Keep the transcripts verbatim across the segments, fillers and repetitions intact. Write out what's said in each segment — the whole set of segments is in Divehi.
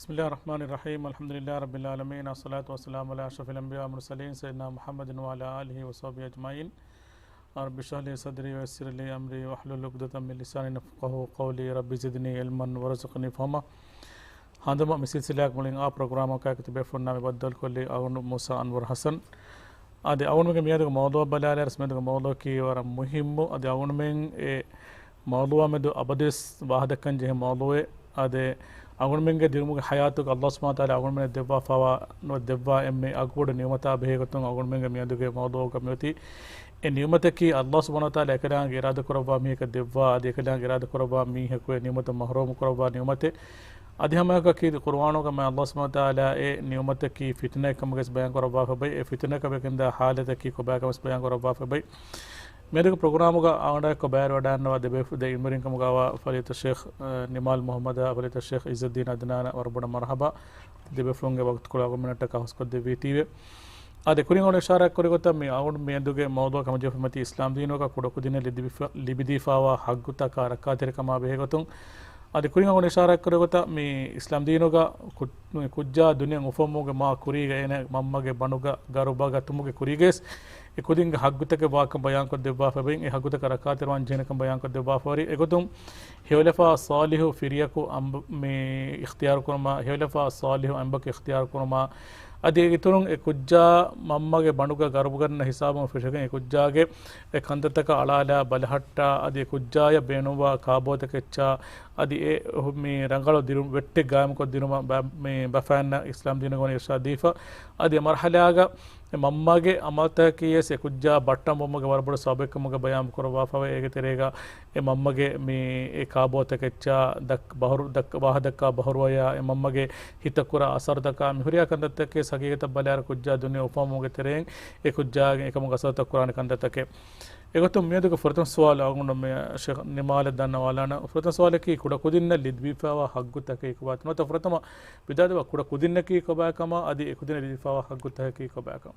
بسم الله الرحمن الرحيم. الحمد لله رب العالمين. الصلاة والسلام على أشرف الأنبياء والمرسلين سيدنا محمد وعلى آله وصحبه أجمعين. رب اشرح لي صدري ويسر لي أمري واحلل عقدة من لساني يفقهوا قولي. رب زدني علما وارزقني فهما. ހަނދުމަ މި ސިލްސިލާގެ މުޅިން އާ ޕްރޮގްރާމަކާއެކު ތިބޭފުޅުންނާ މި ބައްދަލުކޮށްލީ އަޅުގަނޑު މޫސާ އަންވަރު ހަސަން. އަދި އަޅުގަނޑުމެންގެ މިއަދުގެ މައުޟޫޢަށް ބަލާލާއިރު، މިއަދުގެ މައުޟޫޢަކީ ވަރަށް މުހިއްމު. އަދި އަޅުގަނޑުމެން އެ މައުޟޫޢާ މެދު އަބަދުވެސް ވާހަކަދައްކަން ޖެހޭ މައުޟޫޢެއް. އަދި އަޅުގަނޑުމެންގެ ދިރުމުގެ ޙަޔާތުގަ ﷲ ސުބްޙާނަހޫ ވަތަޢާލާ އަޅުގަނޑުމެންނަށް ދެއްވާފައިވާ، ނުވަތަ ދެއްވާ އެންމެ އަގުބޮޑު ނިޢުމަތާ ބެހޭގޮތުން އަޅުގަނޑުމެންގެ މިއަދުގެ މައުޟޫޢުގަ މިއޮތީ. އެ ނިޢުމަތަކީ ﷲ ސުބްޙާނަހޫ ވަތަޢާލާ އެކަލާނގެ އިރާދަކުރައްވާ މީހަކަށް ދެއްވާ، އަދި އެކަލާނގެ އިރާދަކުރައްވާ މީހަކު އެ ނިޢުމަތުން މަޙްރޫމު ކުރައްވާ ނިޢުމަތެއް. އަދި ހަމައެކަކީ ޤުރުއާނުގަ މާތް ﷲ ސުބްޙާނަހޫ ވަތަޢާލާ އެ ނިޢުމަތަކީ ފިތުނައެއް ކަމުގައި ބަޔާން ކުރައްވާފައި ބައި، އެ ފިތުނައަކަށް ވެގެންދާ ޙާލަތަކީ ކޮބާކަމަށް ބަޔާން ކުރައްވާފައި ބައި. މިއަދުގެ ޕްރޮގްރާމުގަ އަޅުގަނޑާއެކު ބައިވެރިވަޑައިގަންނަވާ ދެބޭފުޅުން އިލްމުވެރިން ކަމުގައިވާ ފަޟީލަތު ޝޭޚް، އަ، ނިމާލް މުޙައްމަދާ، ފަޟީލަތު ޝޭޚް އިއްޒުއްދީން އަދްނާނަށް ވަރަށް ބޮޑަށް މަރުޙަބާ. ދެބޭފުޅުންގެ ވަގުތުކޮޅު އަޅުގަނޑުމެންނަށްޓަކާ ހުސްކޮށްދެއްވީތީވެ. އަދި ކުރިން އަޅުގަނޑު އިޝާރާތް ކުރި ގޮތަށް މި އަޅުގަނޑު މިއަދުގެ މައުޟޫޢަކީ ހަމަޖެހިފައި އިސްލާމް ދީނުގަ ކުޑަކުދިންނަށް ލިބިފަ-، ލިބިދީފައިވާ ހައްގުތަކާ ރައްކާތެރިކަމާ ބެހޭގޮތުން. އަދި ކުރިން އަޅުގަނޑު އިޝާރާތް ކުރި ގޮތަށް މި އިސްލާމް ދީނުގަ ކު-، މި ކުއްޖާ ދުނިޔެއަށް އުފަންވުމުގެ މާ ކުރީގަ އޭނަ މަންމަގެ ބަނޑުގަ ގަރުބަ ގަތުމުގެ ކުރީގަވެސް އެ ކުދިންގެ ހައްގުތަކެއް ވާކަން ބަޔާންކޮށްދެއްވާފައި ބައި، އެ ހައްގުތަކަށް ރައްކާތެރިވާން ޖެހޭނެކަން ބަޔާންކޮށްދެއްވާފައި ވަރި. އެގޮތުން ހެޔޮލަފާ ޞާލިޙު ފިރިޔަކު އަނބު މި އިޚްތިޔާރު ކުރުމާ، ހެޔޮލަފާ ޞާލިޙު އަނބަކު އިޚްތިޔާރު ކުރުމާ، އަދި އެ އިތުރުން އެ ކުއްޖާ މަންމަގެ ބަނޑުގަ ގަރުބަގަންނަ ހިސާބުން ފެށިގެން އެ ކުއްޖާގެ އެ ކަންތައްތަކަށް އަޅާލާ ބަލަހައްޓާ، އަދި އެ ކުއްޖާޔަށް ބޭނުންވާ ކާބޯތަކެއްޗާ، އަދި އެ މި ރަނގަޅު ދިރު-، ވެއްޓެއް ގާއިމުކޮށްދިނުމަށް ބަ-، މި ބަފައިންނަށް އިސްލާމް ދީނުގަ ވަނީ އިރްޝާދް ދީފަ. އަދި އެ މަރުޙަލާގަ އެ މަންމަގެ އަމަލުތަކަކީވެސް އެ ކުއްޖާ ބައްޓަންވުމުގެ ވަރަށް ބޮޑު ސަބަބެއްކަމުގަ ބަޔާން ކުރައްވާފައިވޭ. އޭގެ ތެރޭގަ އެ މަންމަގެ މި އެ ކާބޯތަކެއްޗާ ދައްކަ-، ބަހުރު ދައްކަ-، ވާހަކަ ދައްކާ ބަހުރުވަޔާ، އެ މަންމަގެ ހިތަށް ކުރާ އަސަރުތަކާ، މި ހުރިހާ ކަންތައްތަކެއް ހަގީގަތަށް ބަލާއިރު ކުއްޖާ ދުނިޔެ އުފަންވުމުގެ ތެރެއިން އެ ކުއްޖާގެ އެކަމުގެ އަސަރުތައް ކުރާނެ ކަންތައްތަކެއް. އެގޮތުން މިއަދުގެ ފުރަތަމަ ސުވާލު އަޅުގަނޑު މި ޝޭޚް ނިމާލަށް ދަންނަވާލާނަން. ފުރަތަމަ ސުވާލަކީ ކުޑަކުދިންނަށް ލިބިފައިވާ ހައްގުތަކީ ކޮބާތޯ؟ ނުވަތަ ފުރަތަމަ ވިދާޅުވާ ކުޑަކުދިންނަކީ ކޮބާކަމާ، އަދި އެކުދިންނަށް ލިބިފައިވާ ހައްގުތަކަކީ ކޮބާކަން.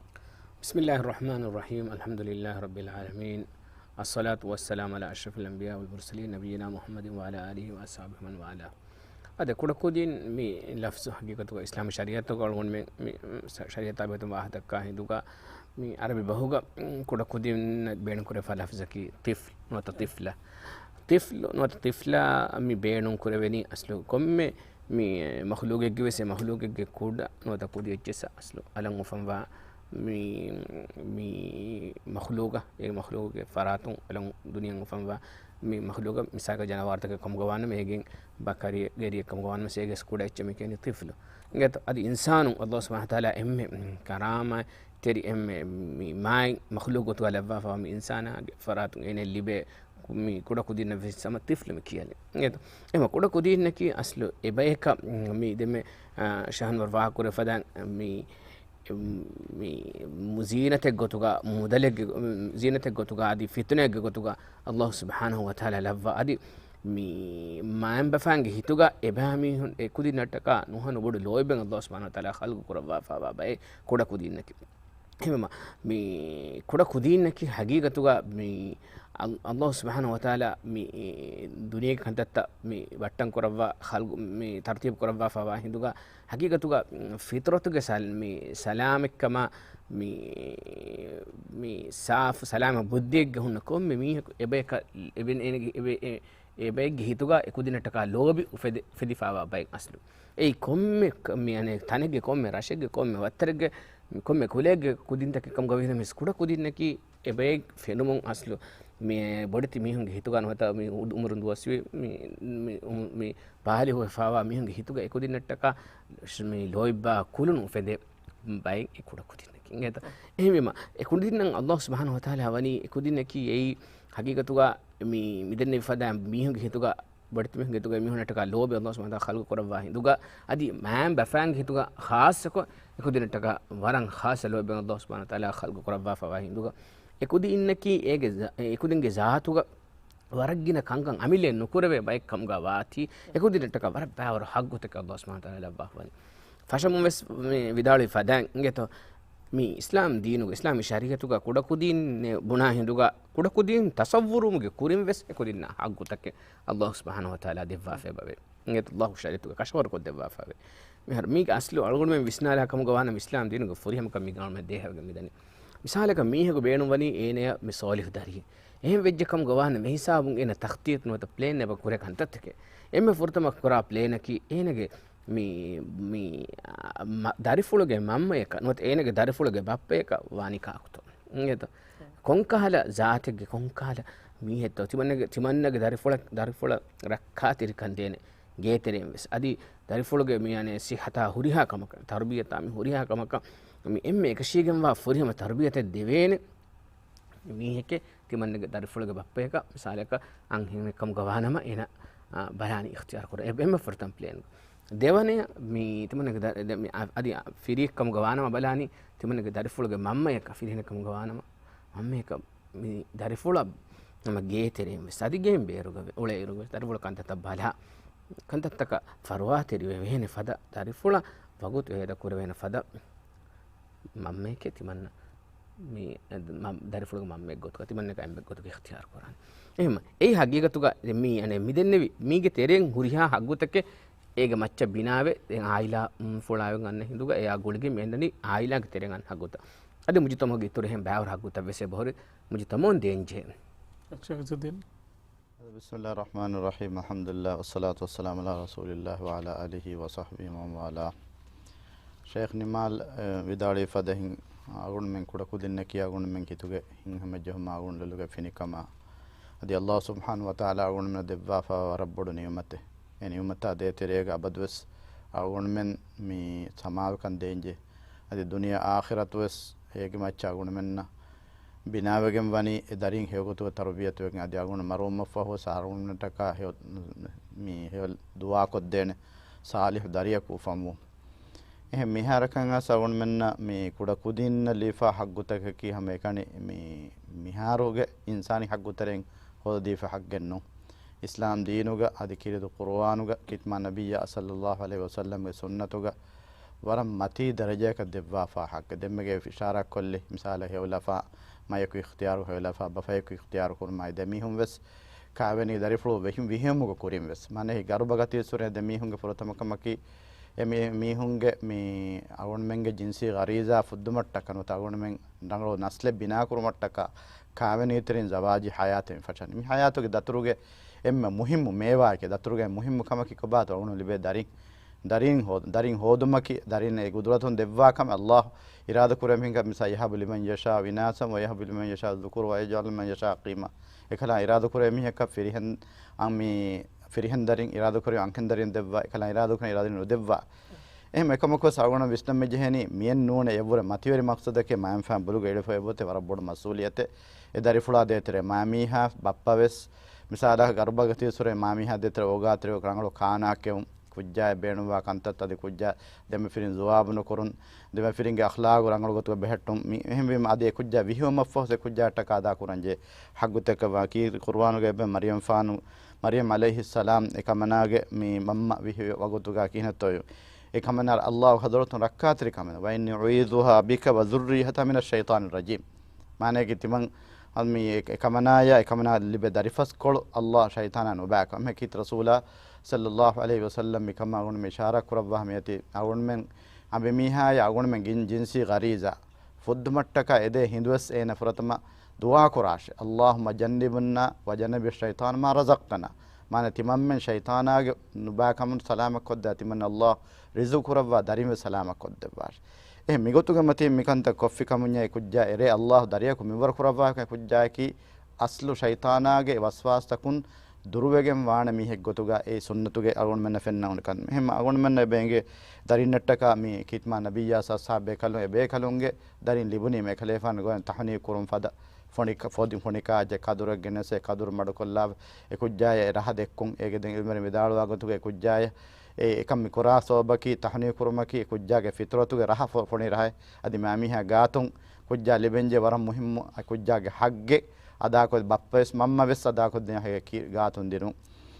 بسم الله الرحمن الرحيم. الحمد لله رب العالمين. الصلاة والسلام على أشرف الأنبياء والمرسلين نبينا محمد وعلى آله وأصحابه ومن والاه. އަދި ކުޑަކުދިން މި ލަފްޒު ހަގީގަތުގަ އިސްލާމީ ޝަރީޢަތުގަ އަޅުގަނޑުމެން މި ޝަ-، ޝަރީޢަތާ ބެހޭގޮތުން ވާހަކަ ދައްކާ ހިނދުގަ މި ޢަރަބި ބަހުގަ ކުޑަކުދިންނަށް ބޭނުންކުރެވިފައިވާ ލަފްޒަކީ ޠިފްލް ނުވަތަ ޠިފްލަ. ޠިފްލު ނުވަތަ ޠިފްލާ މި ބޭނުން ކުރެވެނީ އަސްލު ކޮންމެ މި މަޚްލޫގެއްގެ ވެސް އެ މަޚްލޫގެއްގެ ކުޑަ ނުވަތަ ކުދި އެއްޗެއްސަށް އަސްލު އަލަށް އުފަންވާ މި، މި މަޚްލޫގަށް، އެ މަޚްލޫގެއްގެ ފަރާތުން އަލަށް ދުނިޔެއަށް އުފަންވާ މި މަޚްލޫގަށް މިސާލަކަށް ޖަނަވާރުތަކެއް ކަމުގަ ވާނަމަ، އޭގެން ބަކަރި ގެރިއެއް ކަމުގަ ވާނަމަ، އޭގެ ކުޑަ އެއްޗެއް މި ކިޔަނީ ޠިފްލު. އިނގޭތޯ؟ އަދި އިންސާނުން ﷲ ސުބްޙާނަހޫ ވަތަޢާލާ އެންމެ ކަރާމަތްތެރި އެންމެ މި މާތް މަޚްލޫގު ގޮތުގަ ލައްވާފައިވާ މި އިންސާނާގެ ފަރާތުން އޭނައަށް ލިބޭ މި ކުޑަ ކުދިންނަށް ވެސް ހަމަ ޠިފްލު މި ކިޔަނީ. އިނގޭތޯ؟ އެހެންވީމަ ކުޑަ ކުދިންނަކީ އަސްލު އެބަޔަކަށް މި ދެންމެ، އާ، ޝަހަންވަރު ވާހަކަ ކުރެ ފަދައިން މި މި ޒީނަތެއް ގޮތުގަ، މުދަލެއްގެ ޒީނަތެއް ގޮތުގަ، އަދި ފިތުނައެއްގެ ގޮތުގަ ﷲ ސުބްޙާނަހޫ ވަތަޢާލާ ލައްވާ. އަދި މި މައިންބަފައިންގެ ހިތުގަ އެބައިމީހުން އެކުދިންނަށްޓަކާ ނުހަނު ބޮޑު ލޯތްބެއް ﷲ ސުބްޙާނަހޫ ވަތަޢާލާ ޚަލްޤު ކުރައްވާފައިވާ ބައެއް ކުޑަ ކުދިންނަކީ. އެހެންވީމަ، މި ކުޑަ ކުދިންނަކީ ހަގީގަތުގަ މި ﷲ، ﷲ ސުބްޙާނަހޫ ވަތަޢާލާ މި ދުނިޔޭގެ ކަންތައްތައް މި ބައްޓަން ކުރައްވާ ޚަލްޤު، މި ތަރުތީބު ކުރައްވާފައިވާ ހިނދުގަ ހަގީގަތުގަ ފިޠްރަތުގެ ސަލް-، މި ސަލާމަތްކަމާ މި، މި ސާފު ސަލާމަތް ބުއްދިއެއްގަ ހުންނަ ކޮންމެ މީހަކު އެބަޔަކަށް އެބެ-، އޭނަގެ އެބެ-، އެ-، އެބައެއްގެ ހިތުގަ އެކުދިންނަށްޓަކާ ލޯބި އުފެދެ-، އުފެދިފައިވާ ބައެއް އަސްލު. އެއީ ކޮންމެ ކަ-، މި އަނެއް ތަނެއްގެ، ކޮންމެ ރަށެއްގެ، ކޮންމެ ވައްތަރެއްގެ، ކޮންމެ ކުލައެއްގެ ކުދިންތަކެއް ކަމުގަ ވީނަމަވެސް ކުޑަ ކުދިންނަކީ އެބައެއް ފެނުމުން އަސްލު މި ބޮޑެތި މީހުންގެ ހިތުގަ ނުވަތަ މި އު-، އުމުރުން ދުވަސްވި މި، މި، މި ބާލިޣުވެފައިވާ މީހުންގެ ހިތުގަ އެކުދިންނަށްޓަކާ މި ލޯތްބާ ކުލުން އުފެދޭ ބައެއް އެ ކުޑަ ކުދިންނަކީ. އިނގޭތަ؟ އެހެންވީމަ، އެ ކުދިންނަށް ﷲ ސުބްޙާނަހޫ ވަތަޢާލާ ވަނީ އެ ކުދިންނަކީ އެއީ ހަގީގަތުގަ މި، މިދެންނެވި ފަދަ މީހުންގެ ހިތުގަ ބޮޑެތި މީހުންގެ ހިތުގަ މީހުންނަށްޓަކާ ލޯބި ﷲ ސުބްޙާނަހޫ ވަތަޢާލާ ޚަލްޤު ކުރައްވާ ހިނދުގަ، އަދި މައިންބަފައިންގެ ހިތުގަ ޚާއްޞަކޮށް އެކުދިންނަށްޓަކާ ވަރަށް ޚާއްޞަ ލޯތްބެއް ﷲ ސުބްޙާނަހޫ ވަތަޢާލާ ޚަލްޤު ކުރައްވާފައިވާ ހިނދުގަ، އެކުދިންނަކީ އޭގެ ޒާ-، އެކުދިންގެ ޒާތުގަ ވަރަށް ގިނަ ކަންކަން އަމިއްލައަށް ނުކުރެވޭ ބައެއް ކަމުގަ ވާތީ، އެކުދިންނަށްޓަކާ ވަރަށް ބައިވަރު ހައްގުތަކެއް ﷲ ސުބްޙާނަހޫ ވަތަޢާލާ ލައްވާފަވަނީ. ފަށަމުން ވެސް މި ވިދާޅުވި ފަދައިން އިނގޭތޯ، މި އިސްލާމް ދީނުގެ، އިސްލާމީ ޝަރީޢަތުގަ ކުޑަކުދީން ބުނާ ހިނދުގަ، ކުޑަކުދީން ތަޞައްވުރުވުމުގެ ކުރިން ވެސް އެކުދިންނަށް ޙައްޤުތަކެއް ﷲ ސުބްޙާނަހޫ ވަތަޢާލާ ދެއްވާފައި ބަވޭ. އިނގޭތަ؟ ﷲ ޝަރީޢަތުގަ ކަށަވަރުކޮށް ދެއްވާފައިވޭ. މިހާރު މީގެ އަސްލު އަޅުގަނޑުމެން ވިސްނާލާ ކަމުގަ ވާނަމަ، އިސްލާމް ދީނުގެ ފުރިހަމަކަން މީގަ އަޅުގަނޑުމެން ދޭހަވެގެން މިދަނީ. މިސާލަކަށް މީހަކު ބޭނުންވަނީ އޭނަޔަށް މި ޞާލިޙު ދަރިއެއް. އެހެން ވެއްޖެ ކަމުގަ ވާނަމަ، އެ ހިސާބުން އޭނަ ތަޚްޠީޠު ނުވަތަ ޕްލޭން އެބަ ކުރޭ ކަންތައްތަކެއް. އެންމެ ފުރަތަމަ ކުރާ ޕްލޭނަކީ އޭނަގެ މި، މި، އާ، މަ-، ދަރިފުޅުގެ މަންމަޔަކަށް ނުވަތަ އޭނަގެ ދަރިފުޅުގެ ބައްޕަޔަކަށް ވާނީ ކާކުތޯ؟ އިނގޭތޯ؟ ކޮންކަހަލަ ޒާތެއްގެ، ކޮންކަހަލަ މީހެއްތޯ ތިމަންނަގެ، ތިމަންނަގެ ދަރިފުޅަށް، ދަރިފުޅަށް ރައްކާތެރިކަން ދޭނެ ގޭތެރެއިން ވެސް. އަދި ދަރިފުޅުގެ މި، އަނެއް، ޞިއްޙަތާ ހުރިހާ ކަމަކަށް، ތަރުބިޔަތާ މި ހުރިހާ ކަމަކަށް މި އެންމެ އެކަށީގެންވާ ފުރިހަމަ ތަރުބިޔަތެއް ދެވޭނެ މީހެކޭ ތިމަންނަގެ ދަރިފުޅުގެ ބައްޕަޔަކަށް، މިސާލަކަށް އަންހެނެއް ކަމުގަ ވާނަމަ އޭނަ، އާ، ބަލާނީ އިޚްތިޔާރު ކުރަން. އެ-، އެންމެ ފުރަތަމަ ޕްލޭން. ދެވަނަޔަށް މި ތިމަންނަގެ ދަ-، ދެ-، މި އަ-، އަދި ފިރިއެއް ކަމުގަ ވާނަމަ ބަލާނީ ތިމަންނަގެ ދަރިފުޅުގެ މަންމަޔަކަށް، ފިރިހެނެއް ކަމުގަ ވާނަމަ މަންމަޔަކަށް މި ދަރިފުޅަށް ހަމަ ގޭތެރެއިން ވެސް އަދި ގެއިން ބޭރުގަ ވެ-، އުޅޭއިރު ވެސް ދަރިފުޅު ކަންތައްތައް ބަލާ، ކަންތައްތަކަށް ފަރުވާތެރިވެވޭނެ ފަދަ، ދަރިފުޅަށް ވަގުތު ހޭދަ ކުރެވޭނެ ފަދަ މަންމައެކޭ ތިމަންނަ މި އަދި މަ-، ދަރިފުޅުގެ މަންމައެއް ގޮތުގަ ތިމަންނަ އެންމެ ގޮތުގަ އިޚްތިޔާރު ކުރާނެ. އެހެން އެއީ ހަގީގަތުގަ މި، އަނެއް، މި ދެންނެވި މީގެ ތެރެއިން ހުރިހާ ހައްގުތަކެއް އޭގެ މައްޗަށް ބިނާވެ، ދެން އާއިލާ، މުންފުޅާވެގެން އަންނަ ހިނދުގަ އެއާ ގުޅިގެން މި އެންނަނީ އާއިލާގެ ތެރެއިން އަންނަ ހައްގުތައް. އަދި މުޖުތަމަޢުގެ އިތުރު އެހެން ބައިވަރު ހައްގުތައް ވެސް އެބަހުރި މުޖުތަމަޢުން ދޭންޖެހޭ. ޝޭޚް އިޒުއްދީން. بسم الله الرحمن الرحيم، الحمد لله والصلاة والسلام على رسول الله وعلى آله وصحبه ومن والاه. ޝޭޚް ނިމާލް، އެ، ވިދާޅުވި ފަދައިން، އަޅުގަނޑުމެން ކުޑަކުދިންނަކީ އަޅުގަނޑުމެން ކިތުގެ ހިތްހަމަޖެހުމާ އަޅުގަނޑު ލޮލުގެ ފިނިކަމާ، އަދި ﷲ ސުބްޙާނަހޫ ވަތަޢާލާ އަޅުގަނޑުމެންނަށް ދެއްވާފައިވާ ވަރަށް ބޮޑު ނިޢުމަތެއް. އެ ނިޢުމަތާ ދޭތެރޭގަ އަބަދުވެސް އަޅުގަނޑުމެން މި ސަމާލުކަން ދޭންޖެހޭ. އަދި ދުނިޔެ އާޚިރަތުވެސް އޭގެ މައްޗަށް އަޅުގަނޑުމެންނަށް ބިނާވެގެން ވަނީ އެ ދަރީން ހެޔޮގޮތުގަ ތަރުބިޔަތުވެގެން، އަދި އަޅުގަނޑު މަރުވުމަށްފަހުވެސް އަޅުގަނޑުމެންނަށްޓަކާ ހެޔޮ، މި ހެޔޮ ދުޢާކޮށްދޭނެ ޞާލިޙު ދަރިޔަކު އުފަންވުން. އެހެން މިހާރަކަށް އައިސް އަޅުގަނޑުމެންނަށް މި ކުޑަކުދިންނަށް ލިބިފާ ހައްގުތަކަކީ ހަމައެކަނި މި މިހާރުގެ އިންސާނީ ހައްގުތެރެއިން ހޯދަދީފަ ހައްގެއްނޫން. އިސްލާމް ދީނުގަ އަދި ކީރިތި ޤުރުއާނުގަ ކިތްމާ ނަބިއްޔާ ޞައްލައްލާހު ޢަލައިހި ވަސައްލަމްގެ ސުންނަތުގަ ވަރަށް މަތީ ދަރަޖައަކަށް ދެއްވާފާ ހައްގެއް. ދެންމެގެ އިޝާރާތްކޮށްލި މިސާލަށް ހެޔޮލަފާ މަޔަކު އިޚްތިޔާރު، ހެޔޮލަފާ ބަފަޔަކު އިޚްތިޔާރު ކުރުމާއި ދެމީހުން ވެސް ކާވެނީ ދަރިފުޅު ވެހި-، ވިހެއުމުގެ ކުރިން ވެސް. މާނައީ ގަރުބަ ގަތީސް ހުރެ ދެމީހުންގެ ފުރަތަމަ ކަމަކީ އެ މީ-، މީހުންގެ މި އަޅުގަނޑުމެންގެ ޖިންސީ ޣަރީޒާ ފުއްދުމަށްޓަކާ ނުވަތަ އަޅުގަނޑުމެން ރަނގަޅު ނަސްލެއް ބިނާކުރުމަށްޓަކާ ކާވެނީތެރިން ޒަވާޖީ ޙަޔާތެއް މި ފަށަނީ. މި ޙަޔާތުގެ ދަތުރުގެ އެންމެ މުހިއްމު މޭވާއެކޭ، ދަތުރުގެ މުހިއްމު ކަމަކީ ކޮބާތޯ އަޅުގަނޑު ލިބޭ ދަރިން، ދަރިން ހޯ-، ދަރިން ހޯދުމަކީ، ދަރިން އެ ގުދުރަތުން ދެއްވާ ކަމެއް. ﷲ އިރާދަކުރޭ މީހަކަށް މިސާ، يهب لمن يشاء إناثا ويهب لمن يشاء الذكور ويجعل من يشاء عقيما. އެކަލާ އިރާދަކުރޭ މީހަކަށް ފިރިހެން، އަން މި ފިރިހެން ދަރިން އިރާދަކުރޭ އަންހެން ދަރިން ދެއްވާ، އެކަލާ އިރާދަކުރޭ އިރާދަ ދެއްވާ. އެހެން އެކަމަކުވެސް އަޅުގަނޑަށް ވިސްނަން މި ޖެހެނީ، މިއެއް ނޫނޭ އެއަށްވުރެ މަތިވެރި މަޤްޞަދަކީ މައިންފާން ބުލުގަ އިޅިފަ އެބައޮތޭ ވަރަށް ބޮޑު މަސްއޫލިއްޔަތެއް. އެ ދަރިފުޅާ ދޭތެރޭ މާމީހާ ބައްޕަވެސް، މިސާލަކަށް ގަރުބަ ގަތީސް ހުރެ މާމީހާ ދޭތެރޭ އޯގާތެރި ރަނގަޅު ކާނާ ކެއުން، ކުއްޖާއެއް ބޭނުންވާ ކަންތައްތައް އަދި ކުއްޖާ ދެމަފިރިން ޒުވާބު ނުކުރުން، ދެމަފިރިންގެ އަޚްލާގު ރަނގަޅު ގޮތުގަ ބެހެއްޓުން. މި އެހެންވީމަ އަދި އެ ކުއްޖާ ވިހިވުމަށްފަހު އެ ކުއްޖާއަށްޓަކާ އަދާކުރަންޖެހޭ ހައްގުތަކަށް ވާ ކީރިތި ޤުރުއާނުގައި އެބަ މަރްޔަމްފާނު، މަރްޔަމް ޢަލައިހިއްސަލާމް އެ ކަމަނާގެ މި މަންމަ ވިހި ވަގުތުގަ ކިހިނެއްތޯ އެ ކަމަނާ ﷲ ޙަޟްރަތުން ރައްކާތެރި ކަމެއް. وإني أعيذها بك وذريتها من الشيطان الرجيم. މާނައަކީ ތިމަން މި އެ ކަމަނާޔާ އެ ކަމަނާ ލިބޭ ދަރިފަސްކޮޅު ﷲ ޝައިޠާނާ ނުބައިކަން. އެހެން ކީރިތި ރަސޫލާ ޞައްލައްލާހު ޢަލައިހި ވަސައްލަމް މިކަމާ އަޅުގަނޑުމެން އިޝާރާތް ކުރައްވާ ހަމަޔަތީ އަޅުގަނޑުމެން އަނބިމީހާޔާ އަޅުގަނޑުމެން ޖިން-، ޖިންސީ ޣަރީޒާ ފުއްދުމަށްޓަކާ އެދޭ ހިނދުވެސް އޭނަ ފުރަތަމަ ދުޢާ ކުރާށޭ. اللهم جنبنا وجنب الشيطان ما رزقتنا. މާނަ ތިމަންމެން ޝައިޠާނާގެ ނުބައިކަމުން ސަލާމަތްކޮށްދޭ، ތިމަން ﷲ ރިޒުޤު ކުރައްވާ ދަރިންވެސް ސަލާމަތްކޮށްދެއްވާށޭ. އެހެން މިގޮތުގެ މަތީން މިކަންތައް ކޮށްފި ކަމުންޏާ އެ ކުއްޖާ އެރޭ ﷲ ދަރިޔަކު މިންވަރު ކުރައްވާ ކުއްޖާއަކީ އަސްލު ޝައިޠާނާގެ ވަސްވާސްތަކުން ދުރުވެގެން ވާނެ މީހެއްގޮތުގަ އެ ސުންނަތުގެ އަޅުގަނޑުމެންނަށް ފެންނަ އުނިކަން. އެހެން އަޅުގަނޑުމެންނަށް އެބަ އެނގޭ ދަރިންނަށްޓަކާ މި ކިތްމާ ނަބިއްޔާ ސައްސާ ބޭކަލުން އެ ބޭކަލުންގެ ދަރިން ލިބުނީމަ އެކަލޭފާނު ގޮވަން ތަހުނީކު ކުރުން ފަދަ ފޮނި ކަ-، ފޮދި ފޮނި ކާޖެއް ކަދުރެއް ގެނެސް އެ ކަދުރު މަޑުކޮށްލާ އެ ކުއްޖާޔަށް އެ ރަހަ ދެއްކުން. އޭގެ ދެން އިލްމުވެރިން ވިދާޅުވާ ގޮތުގަ އެ ކުއްޖާޔަށް އެ އެކަން މި ކުރާ ސަބަބަކީ ތަހުނީކު ކުރުމަކީ އެ ކުއްޖާގެ ފިޠުރަތުގެ ރަހަ ފޮ-، ފޮނި ރަހަ އަދި މާމީހާ ގާތުން ކުއްޖާ ލިބެންޖެ ވަރަށް މުހިއްމު އެ ކުއްޖާގެ ހައްގެއް އަދާކޮށް ބައްޕަވެސް މަންމަވެސް އަދާކޮށްދޭން ހެޔޮ ކި-، ގާތުން ދިނުން.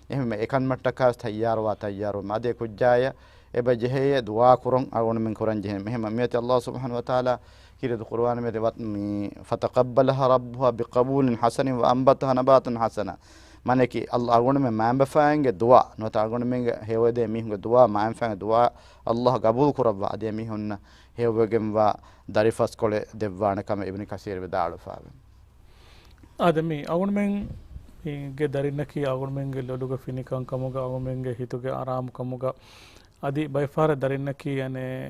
އެހެންވެ އެކަންމަށްޓަކާ ތައްޔާރުވާ ތައްޔާރު މަދެ ކުއްޖާޔަށް އެބަ ޖެހޭ ދުޢާ ކުރުން އަޅުގަނޑުމެން ކުރަން ޖެހެން. އެހެން މިއޮތީ ﷲ ސުބްޙާނަހޫ ވަތަޢާލާ ކީރިތި ޤުރުއާނުގައި ވިޔަސް، މި، "ފަތަޤައްބަލަހާ ރައްބުހާ ބިޤަބޫލިން ޙަސަނިން ވައަންބަތަހާ ނަބާތަން ޙަސަނާ." މާނައަކީ، އަލް-، އަޅުގަނޑުމެން މައިންބަފައިންގެ ދުޢާ ނުވަތަ އަޅުގަނޑުމެންގެ ހެޔޮއެދޭ މީހުންގެ ދުޢާ، މައިންބަފައިންގެ ދުޢާ އަލްލާހު ޤަބޫލު ކުރައްވާ، އަދި އެމީހުންނަށް ހެޔޮވެގެންވާ ދަރިފަސްކޮޅެއް ދެއްވާނެ ކަމަށް އިބްނު ކަސީރު ވިދާޅުވެފައެވެ. އާދެ، މި އަޅުގަނޑުމެންގެ ދަރިންނަކީ އަޅުގަނޑުމެންގެ ލޮލުގެ ފިނިކަން ކަމުގަ، އަޅުގަނޑުމެންގެ ހިތުގެ އާރާމު ކަމުގަ، އަދި ބައެއް ފަހަރަށް ދަރިންނަކީ، އަނެއް،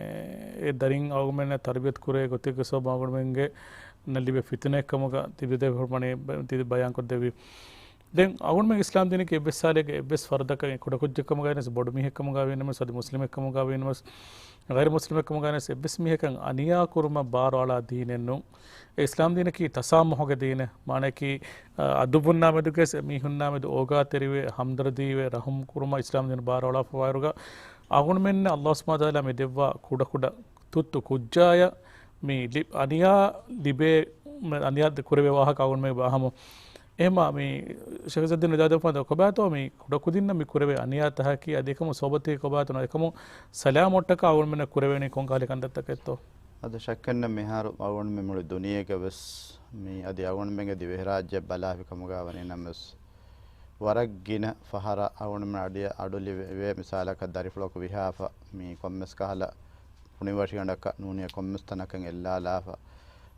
އެ ދަރިން އަޅުގަނޑުމެންނަށް ތަރުބިޔަތު ކުރޭ ގޮތެއްގެ ސަބަބުން އަޅުގަނޑުމެންގެ ނަށް ލިބޭ ފިތުނައެއް ކަމުގަ ތިބިދެ ހުރުމަނީ ބަ-، ތި ބަޔާންކޮށްދެއްވީ. ދެން އަޅުގަނޑުމެން އިސްލާމް ދީނަކީ އެއްވެސް ސާލެއްގެ އެއްވެސް ފަރުދަކަށް ކުޑަކުއްޖެއް ކަމުގައި ނަސް، ބޮޑު މީހެއް ކަމުގައި ވީނަމަސް، އަދި މުސްލިމެއް ކަމުގައި ވީނަމަސް، ޣައިރު މުސްލިމެއް ކަމުގައި ނަސް، އެއްވެސް މީހަކަށް އަނިޔާ ކުރުމަށް ބާރުއަޅާ ދީނެއް ނޫން. އެ އިސްލާމް ދީނަކީ ތަސާމުހުގެ ދީނެއް. މާނައަކީ، އަ، އަދުއްވުންނާ މެދުގައި މީހުންނާ މެދު އޯގާތެރިވެ، ހަމްދަރްދީވެ، ރަޙުމް ކުރުމަށް އިސްލާމް ދީން ބާރުއަޅާފަވާއިރުގަ، އަޅުގަނޑުމެންނަށް އަލްލާހު ސުބްޙާނަހު ވަތަޢާލާ މި ދެއްވާ ކުޑަކުޑަ ތުއްތު ކުއްޖާޔަށް މި ލި-، އަނިޔާ ލިބޭ، އަނިޔާ ކުރެވޭ ވާހަކަ އަޅުގަނޑުމެން ބަހަމު. އެހެމާ މި ޝައިޚު އިއްޒައްދީން ނުޖާދަށް ފަންދަ ކޮބާތޯ މި ކުޑަކުދިންނަށް މި ކުރެވޭ އަނިޔާ ތަހަކީ އަދި އެކަމު ސޯބަތީ ކޮބާތޯ އެކަމު ސަލާމަތްވުމަށްޓަކާ އަޅުގަނޑުމެންނަށް ކުރެވޭނީ ކޮންކަހަލަ ކަންތައްތަކެއްތޯ؟ އަދި ޝައްކެއްނެއް މިހާރު އަޅުގަނޑުމެން މުޅި ދުނިޔޭގަ ވެސް މި އަދި އަޅުގަނޑުމެންގެ ދިވެހިރާއްޖެ ބަލާފި ކަމުގަ ވަނީ ނަމަވެސް ވަރަށް ގިނަ ފަހަރަށް އަޅުގަނޑުމެން އަޑި އަޑު ލިބޭ މިސާލަކަށް ދަރިފުޅަކު ވިހާފަ މި ކޮންމެސް ކަހަލަ ފުނިވަށިގަނޑަކަށް ނޫނީ ކޮންމެސް ތަނަކަށް އެއްލާލާފަ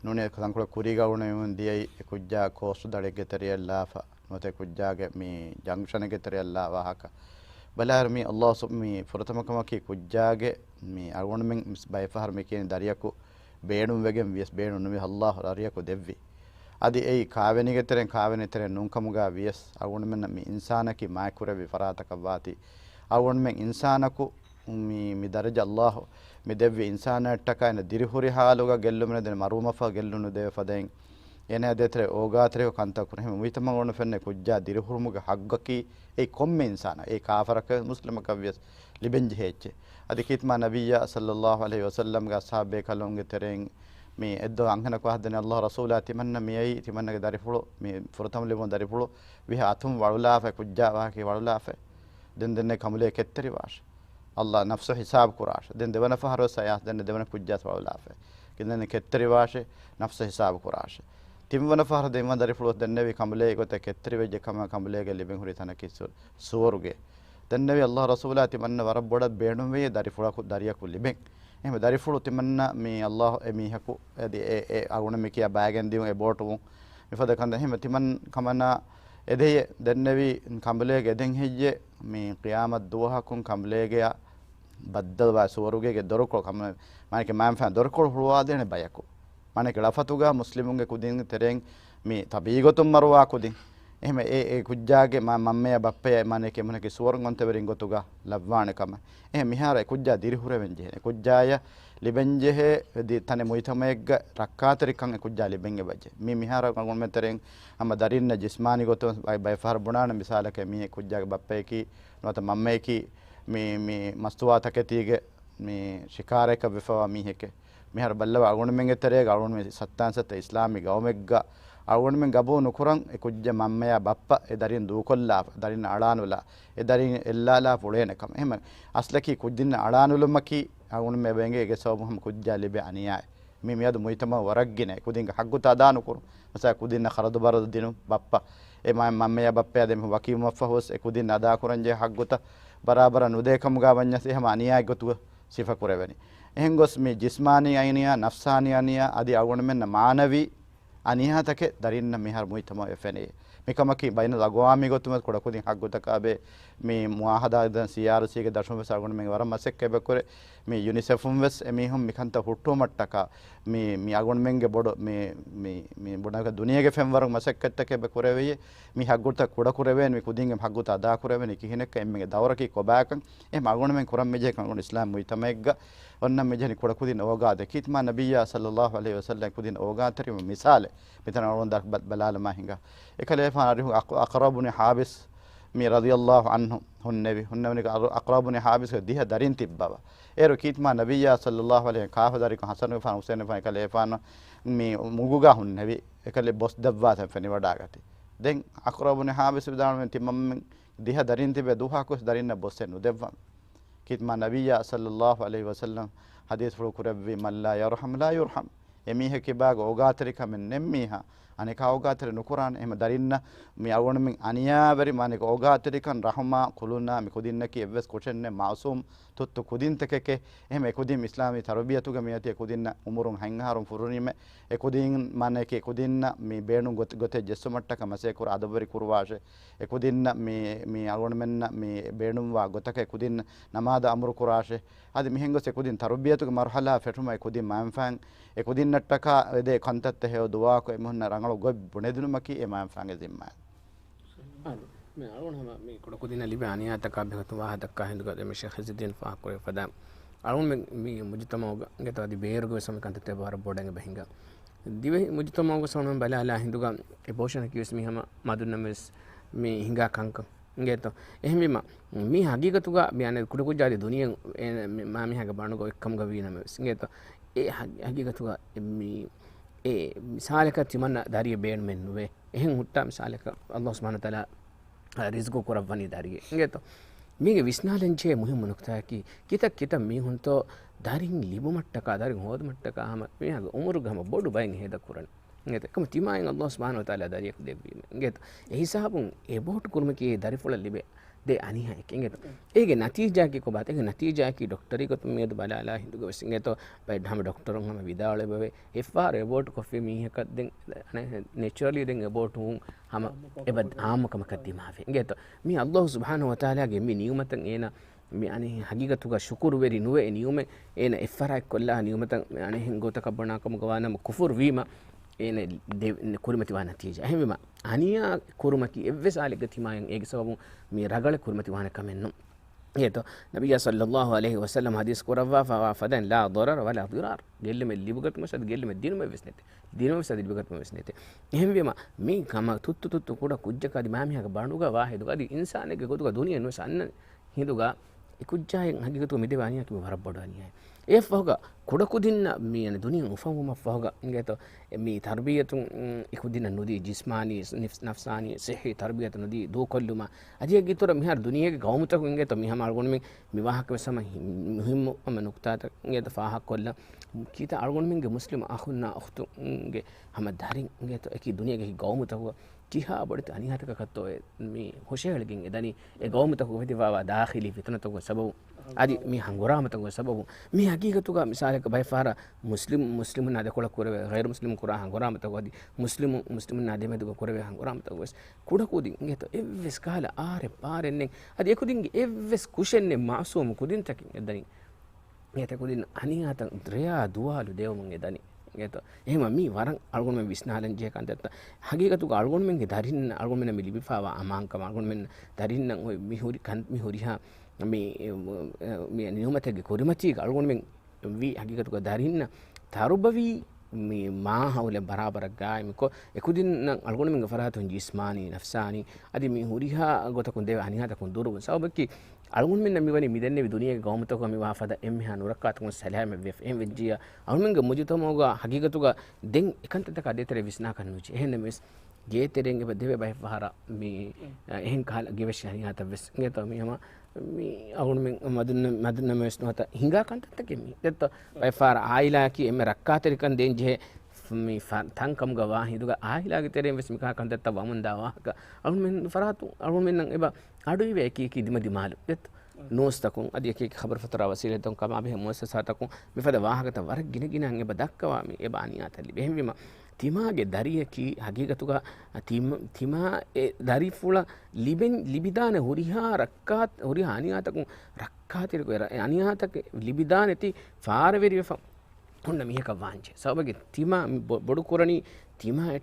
ނޫނީ ތަންކޮޅެއް ކުރީގަ އަޅުގަނޑުމެން ދިޔައީ އެ ކުއްޖާ ކޯސްޓް ދަޅެއްގެ ތެރެއަށްލާފަ ނުވަތަ ކުއްޖާގެ މި ޖަންކްޝަނެއްގެ ތެރެއަށްލާ ވާހަކަ. ބަލާއިރު މި އަލްލާހު ސު-، މި ފުރަތަމަ ކަމަކީ ކުއްޖާގެ މި އަޅުގަނޑުމެން ބައެއް ފަހަރު މި ކިޔަނީ ދަރިޔަކު ބޭނުންވެގެން ވިޔަސް ބޭނުން ނުވި އަލްލާހު ދަރިޔަކު ދެއްވި. އަދި އެއީ ކާވެނީގެ ތެރެއިން ކާވެނީ ތެރެއިން ނޫންކަމުގަ ވިޔަސް އަޅުގަނޑުމެންނަށް މި އިންސާނަކީ މާތްކުރެއްވި ފަރާތަކަށްވާތީ. އަޅުގަނޑުމެން އިންސާނަކު މި، މި ދަރަޖަ އަލްލާހު މި ދެއްވި އިންސާނާއަށްޓަކާ އޭނަ ދިރިހުރި ހާލުގަ ގެއްލުމުން ދެން މަރުވުމަށްފަހު ގެއްލުނު ދެވޭ ފަދައިން އޭނަ ދޭތެރޭ އޯގާތެރޭ ކަންތައް ކުރި. އެހެން މުޖްތަމަޢުގަ ފެންނަ ކުއްޖާ ދިރިހުރުމުގެ ހައްގަކީ އެއީ ކޮންމެ އިންސާނާ، އެއީ ކާފަރަކަށް މުސްލިމަކަށް ވިޔަސް ލިބެންޖެހޭ އެއްޗެއް. އަދި ކީރިތި މާ ނަބިއްޔާ ޞައްލައްލާހު ޢަލައިހި ވަސައްލަމްގެ އަޞްޙާބު ބޭކަލުންގެ ތެރެއިން މި އެއްދުވަހު އަންހެނަކު އަހައްދެނީ އަލްލާހު ރަސޫލާ ތިމަންނަ މިއައީ ތިމަންނަގެ ދަރިފުޅު މި ފުރަތަމަ ލިބުނު ދަރިފުޅު ވިހަ އަތުން ވަޅުލާފަ ކުއްޖާ ވާހަކަ ވަޅުލާފަ. ދެން ދެންނެ ކަނބުލޭ ކެތްތެރިވާށެ. އަލްލާ ނަފްސު ހިސާބު ކުރާށެ. ދެން ދެވަނަ ފަހަރު ވެސް އަޔާސް ދެންނެ ދެވަނަ ކުއްޖާސް ވަޅުލާފަ. ދެން ކެތްތެރިވާށެ، ނަފްސު ހިސާބު ކުރާށެ. ތިންވަނަ ފަހަރު ދެން ދަރިފުޅު ދެންނެވި ކަނބުލޭ ގޮތަށް ކެތްތެރިވެއްޖެ ކަމަށް ކަނބުލޭގެ ލިބެން ހުރި ތަނަކީ ސު-، ސުވަރުގެ. ދެންނެވި އަލްލާހު ރަސޫލާ ތިމަންނަ ވަރަށް ބޮޑަށް ބޭނުންވެއޭ ދަރިފުޅަކު، ދަރިޔަކު ލިބެން. އެހެން ދަރިފުޅު ތިމަންނަ މި އަލްލާހު އެ މީހަކު އަދި އެ، އެ އަޅުގަނޑު މި ކިޔާ ބައިގެން ދިޔުން އެބޯޓުވުން މިފަދަ ކަންތައް. އެހެން ތިމަން ކަމަނާ އެދެޔެ ދެންނެވި ކަނބުލޭގެ އެދެން ހެއްޔެ މި ޤިޔާމަތް ދުވަހަކުން ކަނބުލޭގެއަށް ބައްދަލުވާ ސުވަރުގޭގެ ދޮރުކޮޅު ކަމަ-، މާނައަކީ މާންފާ ދޮރުކޮޅު ހުޅުވާދޭނެ ބަޔަކު. މާނައަކީ ޅަފަތުގަ މުސްލިމުންގެ ކުދިންގެ ތެރެއިން މި ތަބީޢަތުން މަރުވާ ކުދިން. އެހެން އެ، އެ ކުއްޖާގެ މަ-، މަންމަޔާ ބައްޕަޔާ މާނައަކީ އެމީހުންނަކީ ސުވަރުން އޮންތެވެރިން ގޮތުގަ ލައްވާނެ ކަމަށް. އެހެން މިހާރު އެ ކުއްޖާ ދިރިހުރެވެން ޖެހޭ. އެ ކުއްޖާޔަށް ލިބެންޖެހޭ ދި-، ތަނެއް މުޖްތަމަޢެއްގަ ރައްކާތެރިކަން އެ ކުއްޖާ ލިބެން އެބަޖެ. މި މިހާރު އަޅުގަނޑުމެން ތެރެއިން ހަމަ ދަރިންނަށް ޖިސްމާނީ ގޮތުން ބައި-، ބައެއް ފަހަރު ބުނާނެ މިސާލަކަށް މީ ކުއްޖާގެ ބައްޕަޔަކީ ނުވަތަ މަންމަޔަކީ މި، މި މަސްތުވާ ތަކެތީގެ މި ޝިކާރައަކަށް ވެފަވާ މީހެކޭ. މިހާރު ބައްލަވާ އަޅުގަނޑުމެންގެ ތެރޭގަ އަޅުގަނޑުމެން ސައްތާން ސައްތަ އިސްލާމީ ގައުމެއްގަ އަޅުގަނޑުމެން ގަބޫލު ނުކުރަން އެ ކުއްޖެއް މަންމަޔާ ބައްޕަ އެ ދަރިން ދޫކޮށްލާފަ، އެ ދަރިން އަޅާނުލާ، އެ ދަރިން އެއްލާލާފަ އުޅޭނެ ކަމަށް. އެހެން އަސްލަކީ ކުއްޖިންނަށް އަޅާނުލުމަކީ އަޅުގަނޑުމެން އެބަ އެނގޭ އޭގެ ސަބަބުން ހަމަ ކުއްޖާ ލިބޭ އަނިޔާއެއް. މި މިއަދު މުޖްތަމަޢު ވަރަށް ގިނަ ކުދިންގެ ހައްގުތައް އަދާ ނުކުރުން. މަސަލަން ކުދިންނަށް ޚަރަދު ބަރަދު ދިނުން ބައްޕަ. އެ މަ-، މަންމަޔާ ބައްޕަޔާ ދެމިހު ވަކިވުމަށްފަހުވެސް އެ ކުދިން އަދާކުރަންޖެހޭ ހައްގުތައް ބަރާބަރަށް ނުދޭ ކަމުގަ ވަންޏާސް އެ ހަމަ އަނިޔާއެއް ގޮތުގަ ސިފަކުރެވެނީ. އެހެން ގޮސް މި ޖިސްމާނީ އަނިޔާ، ނަފްސާނީ އަނިޔާ އަދި އަޅުގަނޑުމެންނަށް މާނަވީ އަނިޔާތަކެއް ދަރިންނަށް މިހާރު މުޖްތަމަޢު އެ ފެނޭ. މިކަމަކީ ބައިނަލްއަގްވާމީ ގޮތުން ވެސް ކުޑަކުދިން ހައްގުތަކާބެ މި މުޢާހަދާ ދެން ސީއާރްސީގެ ދަށުން ވެސް އަޅުގަނޑުމެން ވަރަށް މަސައްކަތް އެބަ ކުރޭ. މި ޔުނިސެފުން ވެސް އެމީހުން މިކަންތައް ހުއްޓުވުމަށްޓަކާ މި، މި އަޅުގަނޑުމެންގެ ބޮޑު މި، މި، މި ބުނާކަށް ދުނިޔޭގެ ފެންވަރު މަސައްކަތްތަކެއް އެބަ ކުރެވިއޭ. މި ހައްގުތައް ކުޑަކުރެވޭނެ، މި ކުދިންގެ ހައްގުތައް އަދާކުރެވޭނެ، ކިހިނެއްކަ އެންމެގެ ދައުރަކީ ކޮބާކަން. އެހެން އަޅުގަނޑުމެން ކުރަން މިޖެހޭ ކަން އިސްލާމް މުޖްތަމަޢެއްގަ އޮންނަ މިޖެހެނީ ކުޑަކުދިން އޯގާދެ. ކީރިތި މާ ނަބިއްޔާ ޞައްލައްލާހު ޢަލައިހި ވަސައްލަމް ކުދިން އޯގާތެރިވުމުގެ މިސާލެއް. މިތަނަށް އަޅުގަނޑު ދަށް ބަ-، ބަލާލަމާ ހިނގާ. އެކަލޭފާނު އަރިހު އަޤް-، އަޤްރަބު ބުނި ޙާބިސް މި ރަޟިޔައްލާހު ޢަންހު ހުންނެވި. ހުންނެވުނީ އަޤް-، އަޤްރަބު ބުނި ޙާބިސްގެ ދިހަ ދަރިން ތިއްބަވާ. އޭރު ކީރިތި މާ ނަބިއްޔާ ޞައްލައްލާހު ޢަލައިހި ކާފަ ދަރިކޮށް ޙަސަނުގެފާނު ޙުސައިނުގެފާނު އެކަލޭފާނު މި މުގުގަ ހުންނެވި. އެކަލޭ ބޮސް ދައްވާތަން ފެނިވަޑާގަތީ. ދެން އަޤްރަބު ބުނި ޙާބިސް ވިދާޅުވި ތިމަންމެން ދިހަ ދަރިން ތިބެ ދުވަހަކުވެސް ދަރިންނަށް ބޮސްއެއް ނުދެއްވަން. ކީރިތި މާ ނަބިއްޔާ ޞައްލައްލާހު ޢަލައިހި ވަސައްލަމް ޙަދީޘްފުޅު ކުރެއްވި، "من لا يرحم لا يرحم." އެމީހެއް ކިބާގަ އޯގާތެރިކަމެއް ނެތް މީހާ އަނެކާ އޯގާތެރި ނުކުރާނެ. އެހެމަ ދަރިންނަށް މި އަޅުގަނޑުމެން އަނިޔާވެރި މާނައަކަށް އޯގާތެރިކަން ރަހުމާ ކުލުނާ މި ކުދިންނަކީ އެއްވެސް ކުށެއްނެތް، މައުސޫމް ތުއްތު ކުދިންތަކެކޭ. އެހެމަ އެކުދިން އިސްލާމީ ތަރުބިޔަތުގަ މިއޮތީ އެކުދިންނަށް އުމުރުން ހަތް އަހަރުން ފުރުނީމެ. އެކުދިން މާނައަކީ އެކުދިންނަށް މި ބޭނުން ގޮތް، ގޮތެއް ޖެއްސުމަށްޓަކާ މަސައްކަތްކުރާ އަދަބުވެރި ކުރުވާށޭ. އެކުދިންނަށް މި، މި އަޅުގަނޑުމެންނަށް މި ބޭނުންވާ ގޮތަކަށް އެކުދިން ނަމާދަށް އަމުރު ކުރާށޭ. އަދި މިހެން ގޮސް އެކުދިން ތަރުބިޔަތުގެ މަރުހަލާ ފެށުމަށް އެކުދިން މައިންފާން އެކުދިންނަށްޓަކާ އެދޭ ކަންތައްތައް ހެޔޮ ދުޢާކޮށް އެމީހުންނަށް ރަނގަޅު ގޮތް ބުނެދިނުމަކީ އެ މައިންފާންގެ ޒިންމާއެއް. އާދެ، މި އަޅުގަނޑު ހަމަ މި ކުޑަކުދިންނަށް ލިބޭ އަނިޔާތަކާ ބެހޭގޮތުން ވާހަކަ ދައްކާ ހިނދުގަ ދެން މި ޝޭޚް އިއްޒުއްދީން ފާހަގަކުރެއްވި ފަދަ އަޅުގަނޑު މި، މި މުޖުތަމަޢުގަ އިނގޭތޯ އަދި ބޭރުގަ ވެސް ހަމަ ކަންތައްތައް ވަރަށް ބޮޑަށް އެބަ ހިނގާ. ދިވެހި މުޖުތަމަޢުގަ ސަމަން ބަލާލާ ހިނދުގަ އެބޯޝަނަކީ ވެސް މި ހަމަ މަދުންނަމެ ވެސް މި ހިނގާ ކަންކަން. އިނގޭތޯ؟ އެހެންވީމަ، މީ ހަގީގަތުގަ މި އަނެއް ކުޑަކުއްޖާ އަދި ދުނިޔެ އޭނަ މި މާމީހާގެ ބަނޑުގަ އޮތްކަމުގަ ވީނަމަވެސް، އިނގޭތޯ؟ އެ ހަ-، ހަގީގަތުގަ މި އެ މިސާލަކަށް ތިމަންނަ ދަރިއެއް ބޭނުމެއް ނުވޭ. އެހެން ހުއްޓާ މިސާލަކަށް ﷲ ސުބްޙާނަހޫ ވަތަޢާލާ ރިޒްޤު ކުރައްވަނީ ދަރިއެއް. އިނގޭތޯ؟ މީގެ ވިސްނާލަންޖެހޭ މުހިއްމު ނުކުތާއަކީ، ކިތައް ކިތައް މީހުންތޯ ދަރިން ލިބުމަށްޓަކާ، ދަރިން ހޯދުމަށްޓަކާ ހަމަ މީހާގެ އުމުރުގެ ހަމަ ބޮޑު ބައެއް ހޭދަ ކުރަނީ. އިނގޭތޯ؟ އެކަމަ ތިމާއިން ﷲ ސުބްޙާނަހޫ ވަތަޢާލާ ދަރިއަކު ދެއްވީމެ. އިނގޭތޯ؟ އެހިސާބުން އެބޯޓް ކުރުމަކީ ދަރިފުޅަށް ލިބޭ ދެ އަނިޔާއެކޭ. އިނގޭތޯ؟ އޭގެ ނަތީޖާއަކީ ކޮބާތަ؟ އޭގެ ނަތީޖާއަކީ ޑޮކްޓަރީ ގޮތުން މިއަދު ބަލާލާ ހިނދުގަ ވެސް އިނގޭތޯ؟ ބައެއް ހަމަ ޑޮކްޓަރުން ހަމަ ވިދާޅުވެވޭ. އެއްފަހަރު އެބޯޓް ކޮށްފި މީހަކަށް ދެން ނެޗުރަލީ ދެން އެބޯޓު ހަމަ އެބަ އާއްމުކަމަކަށް ދިމާވޭ. އިނގޭތޯ؟ މީ ﷲ ސުބްޙާނަހޫ ވަތަޢާލާގެ މި ނިޢުމަތަށް އޭނަ މި އަނެއް ހަގީގަތުގަ ޝުކުރުވެރި ނުވެ، އެ ނިޢުމަތް އޭނަ އެއްފަރާތް ކޮށްލާ ނިޢުމަތަށް އަނެއްހެން ގޮތަކަށް ބުނާ ކަމުގަ ވާނަމަ ކުފުރު ވީމަ އޭނަ ދެ-، ކުރިމަތިވާ ނަތީޖާ. އެހެންވީމަ، އަނިޔާ ކުރުމަކީ އެއްވެސް ހާލެއްގަ ތިމާއަށް އޭގެ ސަބަބުން މި ރަގަޅެއް ކުރިމަތިވާނެ ކަމެއް ނޫން. އިނގޭތޯ؟ ނަބިއްޔާ ޞައްލައްލާހު ޢަލައިހި ވަސައްލަމް ޙަދީޘް ކުރައްވާފައިވާ ފަދައިން، لا ضرر ولا ضرار. ގެއްލުމެއް ލިބުގަތުމަށް އަދި ގެއްލުމެއް ދިނުމެއް ވެސް ނެތޭ. ދިނުމެއް ވެސް އަދި ލިބިގަތުމަށް ވެސް ނެތޭ. އެހެންވީމަ، މީ ކަމަށް ތުއްތު ތުއްތު ކުޑަ ކުއްޖަކަށް އަދި މާމީހާގެ ބަނޑުގަ ވާ ހިނދުގަ އަދި އިންސާނެއްގެ ގޮތުގަ ދުނިޔެ ނުވެސް އަންނަ ހިނދުގަ އެ ކުއްޖާއަށް ހަގީގަތުގަ މި ދެވޭ އަނިޔާއަކީ މި ވަރަށް ބޮޑު އަނިޔާއެއް. އެއަށްފަހުގަ ކުޑަކުދިންނަށް މި އަނެއް ދުނިޔެ އުފަންވުމަށްފަހުގަ އިނގޭތޯ، މި ތަރުބިޔަތުން އެކުދިންނަށް ނުދީ ޖިސްމާނީ، ނަފްސާނީ، ޞިއްޙީ ތަރުބިޔަތު ނުދީ ދޫކޮށްލުމަށް. އަދި އޭގެ އިތުރަށް މިހާރު ދުނިޔޭގެ ގައުމުތަކުން އިނގޭތޯ، މި ހަމަ އަޅުގަނޑުމެން މި ވާހަކަ ވެސް ހަމަ ހި-، މުހިއްމު ހަމަ ނުކުތާތައް އިނގޭތޯ ފާހަގަކޮށްލަން. ކިތައް އަޅުގަނޑުމެންގެ މުސްލިމް އަޚުންނާ އުޚްތުންގެ ހަމަ ދަރިން އިނގޭތޯ އެކި ދުނިޔޭގެ އެކި ގައުމުތަކުގަ ކިހާ ބޮޑެތި އަނިޔާތަކަކަށްތޯ އެ މި ހުށަހެޅިގެން އެދަނީ، އެ ގައުމުތަކުގަ އުފެދިފައިވާ ދާޚިލީ ފިތުނަތަކުގެ ސަބަބުން، އަދި މި ހަނގުރާމަތަކުގެ ސަބަބުން. މި ހަގީގަތުގަ މިސާލަކަށް ބައެއްފަހަރަށް މުސްލިމް، މުސްލިމުންނާ ދެކޮޅަށް ކުރެވޭ، ޣައިރު މުސްލިމުން ކުރާ ހަނގުރާމަތަކު އަދި މުސްލިމު، މުސްލިމުންނާ ދެމެދުގަ ކުރެވޭ ހަނގުރާމަތަކު ވެސް ކުޑަކުދިން އިނގޭތޯ އެއްވެސް ކަހަލަ އާރެއް ޕާރެއް ނެތް. އަދި އެކުދިންގެ އެއްވެސް ކުށެއް ނެތް މައުސޫމު ކުދިންތަކެއް އެދަނީ. އޭތަ ކުދިން އަނިޔާތައް ރެޔާ ދުވާލު ދެވަމުން އެދަނީ. އޭތޯ؟ އެހެމަ މީ ވަރަށް އަޅުގަނޑުމެން ވިސްނާލަން ޖެހޭ ކަންތައްތައް. ހަގީގަތުގަ އަޅުގަނޑުމެންގެ ދަރިން، އަޅުގަނޑުމެންނަށް މި ލިބިފައިވާ އަމާންކަމަށް، އަޅުގަނޑުމެން ދަރިންނަށް އޮތް މި ހުރި ކަން، މި ހުރިހާ މި، މި ނިޢުމަތެއްގެ ކުރިމަތީގަ އަޅުގަނޑުމެން ވީ ހަގީގަތުގަ ދަރިންނަށް ތަރުބަވީ މި މާހައުލެއް ބަރާބަރަށް ގާއިމުކޮށް، އެކުދިންނަށް އަޅުގަނޑުމެންގެ ފަރާތުން ޖިސްމާނީ، ނަފްސާނީ، އަދި މި ހުރިހާ ގޮތަކުން ދެވޭ އަނިޔާތަކުން ދުރުވުން. ސަބަބަކީ، އަޅުގަނޑުމެންނަށް މިވަނީ މިދެންނެވި ދުނިޔޭގެ ގައުމުތަކުގަ މިވާ ފަދަ އެންމެހާ ނުރައްކާތަކުން ސަލާމަތްވެފަ. އެހެން ވެއްޖިއްޔާ، އަޅުގަނޑުމެންގެ މުޖުތަމަޢުގަ ހަގީގަތުގަ ދެން އެކަންތައްތަކާ ދޭތެރޭ ވިސްނާކަށް ނުވެއްޖެ. އެހެންނަމަވެސް، ގޭތެރެއިން އެބަ ދެވޭ ބައެއްފަހަރަށް މި، އެހެން ކަހަލަ ގެވެށި އަނިޔާތައް ވެސް އިނގޭތޯ މި ހަމަ މި އަޅުގަނޑުމެން މަދުން، މަދުންނަމެވެސް ނުވަތަ ހިނގާ ކަންތައްތަކެއް މީ. ދެއްތޯ؟ ބައެއްފަހަރަށް އާއިލާއަކީ އެންމެ ރައްކާތެރިކަން ދޭން ޖެހޭ މި ތަން ކަމުގަ ވާ ހިނދުގަ އާއިލާގެ ތެރެއިން ވެސް މިކަހަލަ ކަންތައްތައް ވަމުންދާ ވާހަކަ އަޅުގަނޑުމެން ފަރާތުން އަޅުގަނޑުމެންނަށް އެބަ އަޑުއިވޭ އެކި އެކި ދިމަދިމާލު. ދެއްތޯ؟ ނޫސްތަކުން އަދި އެކި އެކި ޚަބަރު ފަތުރާ ވަސީލަތްތަކުން ކަމާބެހޭ މުއައްސަސާތަކުން މިފަދަ ވާހަކަތައް ވަރަށް ގިނަ ގިނައިން އެބަ ދައްކަވާ މި އެބަ އަނިޔާތައް ލިބޭ. އެހެންވީމަ، ތިމާގެ ދަރިއަކީ ހަގީގަތުގަ ތިމަ-، ތިމާ އެ ދަރިފުޅަށް ލިބެން، ލިބިދާނެ ހުރިހާ ރައްކާ-، ހުރިހާ އަނިޔާތަކުން ރައްކާތެރިކޮށް، އެ ރަ-، އެ އަނިޔާތަކެއް ލިބިދާނެތި ފާރަވެރިވެފަ ހުންނަ މީހަކަށް ވާންޖެ. ސަބަބަކީ ތިމާ މި ބޮ-، ބޮޑު ކުރަނީ ތިމާ އެ-،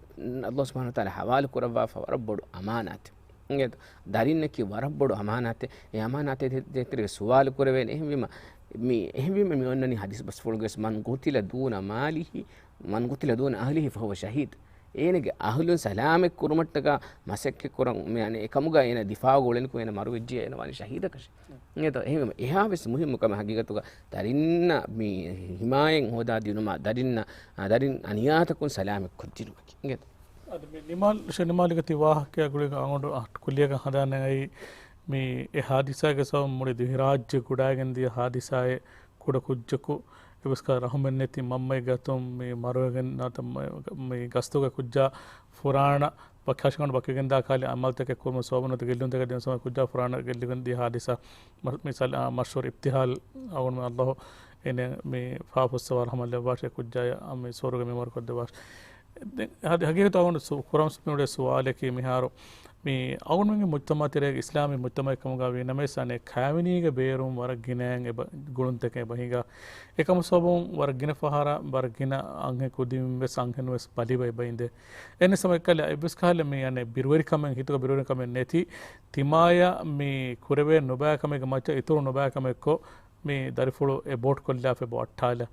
ﷲ ސުބްޙާނަހޫ ވަތަޢާލާ ޙަވާލު ކުރައްވާފަ ވަރަށް ބޮޑު އަމާނާތެއް. އިނގޭތޯ؟ ދަރިންނަކީ ވަރަށް ބޮޑު އަމާނާތެއް. އެ އަމާނާތެއް ދޭތެރޭ ސުވާލު ކުރެވޭނެ. އެހެންވީމަ، މި، އެހެންވީމަ މި އޮންނަނީ ޙަދީޘް ބަސްފުޅުގަވެސް، من قتل دون ماله، من قتل دون أهله فهو شهيد. އޭނަގެ އަހުލުން ސަލާމަތް ކުރުމަށްޓަކާ މަސައްކަތް ކުރަން، މި އަނެއް އެކަމުގަ އޭނަ ދިފާޢުގަ އުޅެނިކޮށް އޭނަ މަރުވެއްޖެ، އޭނަ ވާނީ ޝަހީދަކަށެއް. އިނގޭތޯ؟ އެހެންވީމަ، އެހާވެސް މުހިއްމު ކަމެއް ހަގީގަތުގަ ދަރިންނަށް މި ހިމާޔަތް ހޯދާ ދިނުމާ، ދަރިންނަށް، ދަރިން އަނިޔާތަކުން ސަލާމަތް ކޮށްދިނުމަކީ. އިނގޭތޯ؟ އަދި މި ނިމާލް، ޝޭ ނިމާލްގެ ތި ވާހަކައާ ގުޅިގެން އަޅުގަނޑު އަ، ކުއްލިއަކަށް ހަނދާން ނަގައި، މި އެ ހާދިސާގެ ސަބަބުން މުޅި ދިވެހިރާއްޖެ ގުޑައިގެން ދިޔަ ހާދިސާއެއް، ކުޑަ ކުއްޖަކު އެބަސްކާ ރަހުމެއް ނެތި މަންމައެއް ގަތުން މި މަރުވެގެން ނާތަ މަ-، މި ގަސްތުގަ ކުއްޖާ ފުރާނަ ބަކާށިގަނޑު ބަކިގެންދާ ކާލި އަމަލްތަކެއް ކުރުމަށް ސޯބަނުތަ ގެއްލުންތަކެއް ދެން ސަމަ ކުއްޖާ ފުރާނަ ގެއްލިގެން ދިޔަ ހާދިސާ މަ-، މިސާލް، އާ، މަޝްހޫރު އިބްތިހާލް އަވަން މި އައްލާހު އޭނެ މި ފާފުއްސަވާ ރަހުމަތް ލެއްވާށޭ ކުއްޖާޔަށް މި ސުވަރުގެ މިންވަރު ކޮށްދެއްވާށޭ. ދެން ހަ-، ހަގީގަތު އަވަން ސު-، ކުރަން ސުޕިނުޑޭ ސުވާލަކީ މިހާރު މި އަޅުގަނޑުމެންގެ މުޖްތަމަޢު ތެރޭގަ އިސްލާމީ މުޖްތަމަޢެއް ކަމުގަ ވީ ނަމަވެސް އަނެއް ކާވެނީގެ ބޭރުން ވަރަށް ގިނައިން އެބަ ގުޅުންތަކެއް އެބަ ހިނގާ. އެކަމު ސަބަބުން ވަރަށް ގިނަ ފަހަރަށް ވަރަށް ގިނަ އަންހެން ކުދިން ވެސް އަންހެން ވެސް ބަލިވެ އެބަ އިނދޭ. އެންމެ ސަމަ އެއްކަލަ އެއްވެސް ކަހަލަ މި އަނެއް ބިރުވެރިކަމެއް ހިތުގަ ބިރުވެރިކަމެއް ނެތި ތިމާޔަށް މި ކުރެވޭ ނުބައި ކަމެއްގެ މައްޗަށް އިތުރު ނުބައި ކަމެއްކޮށް މި ދަރިފުޅު އެބޯޓް ކޮށްލާފަ އެބަ އައްޓާލާ.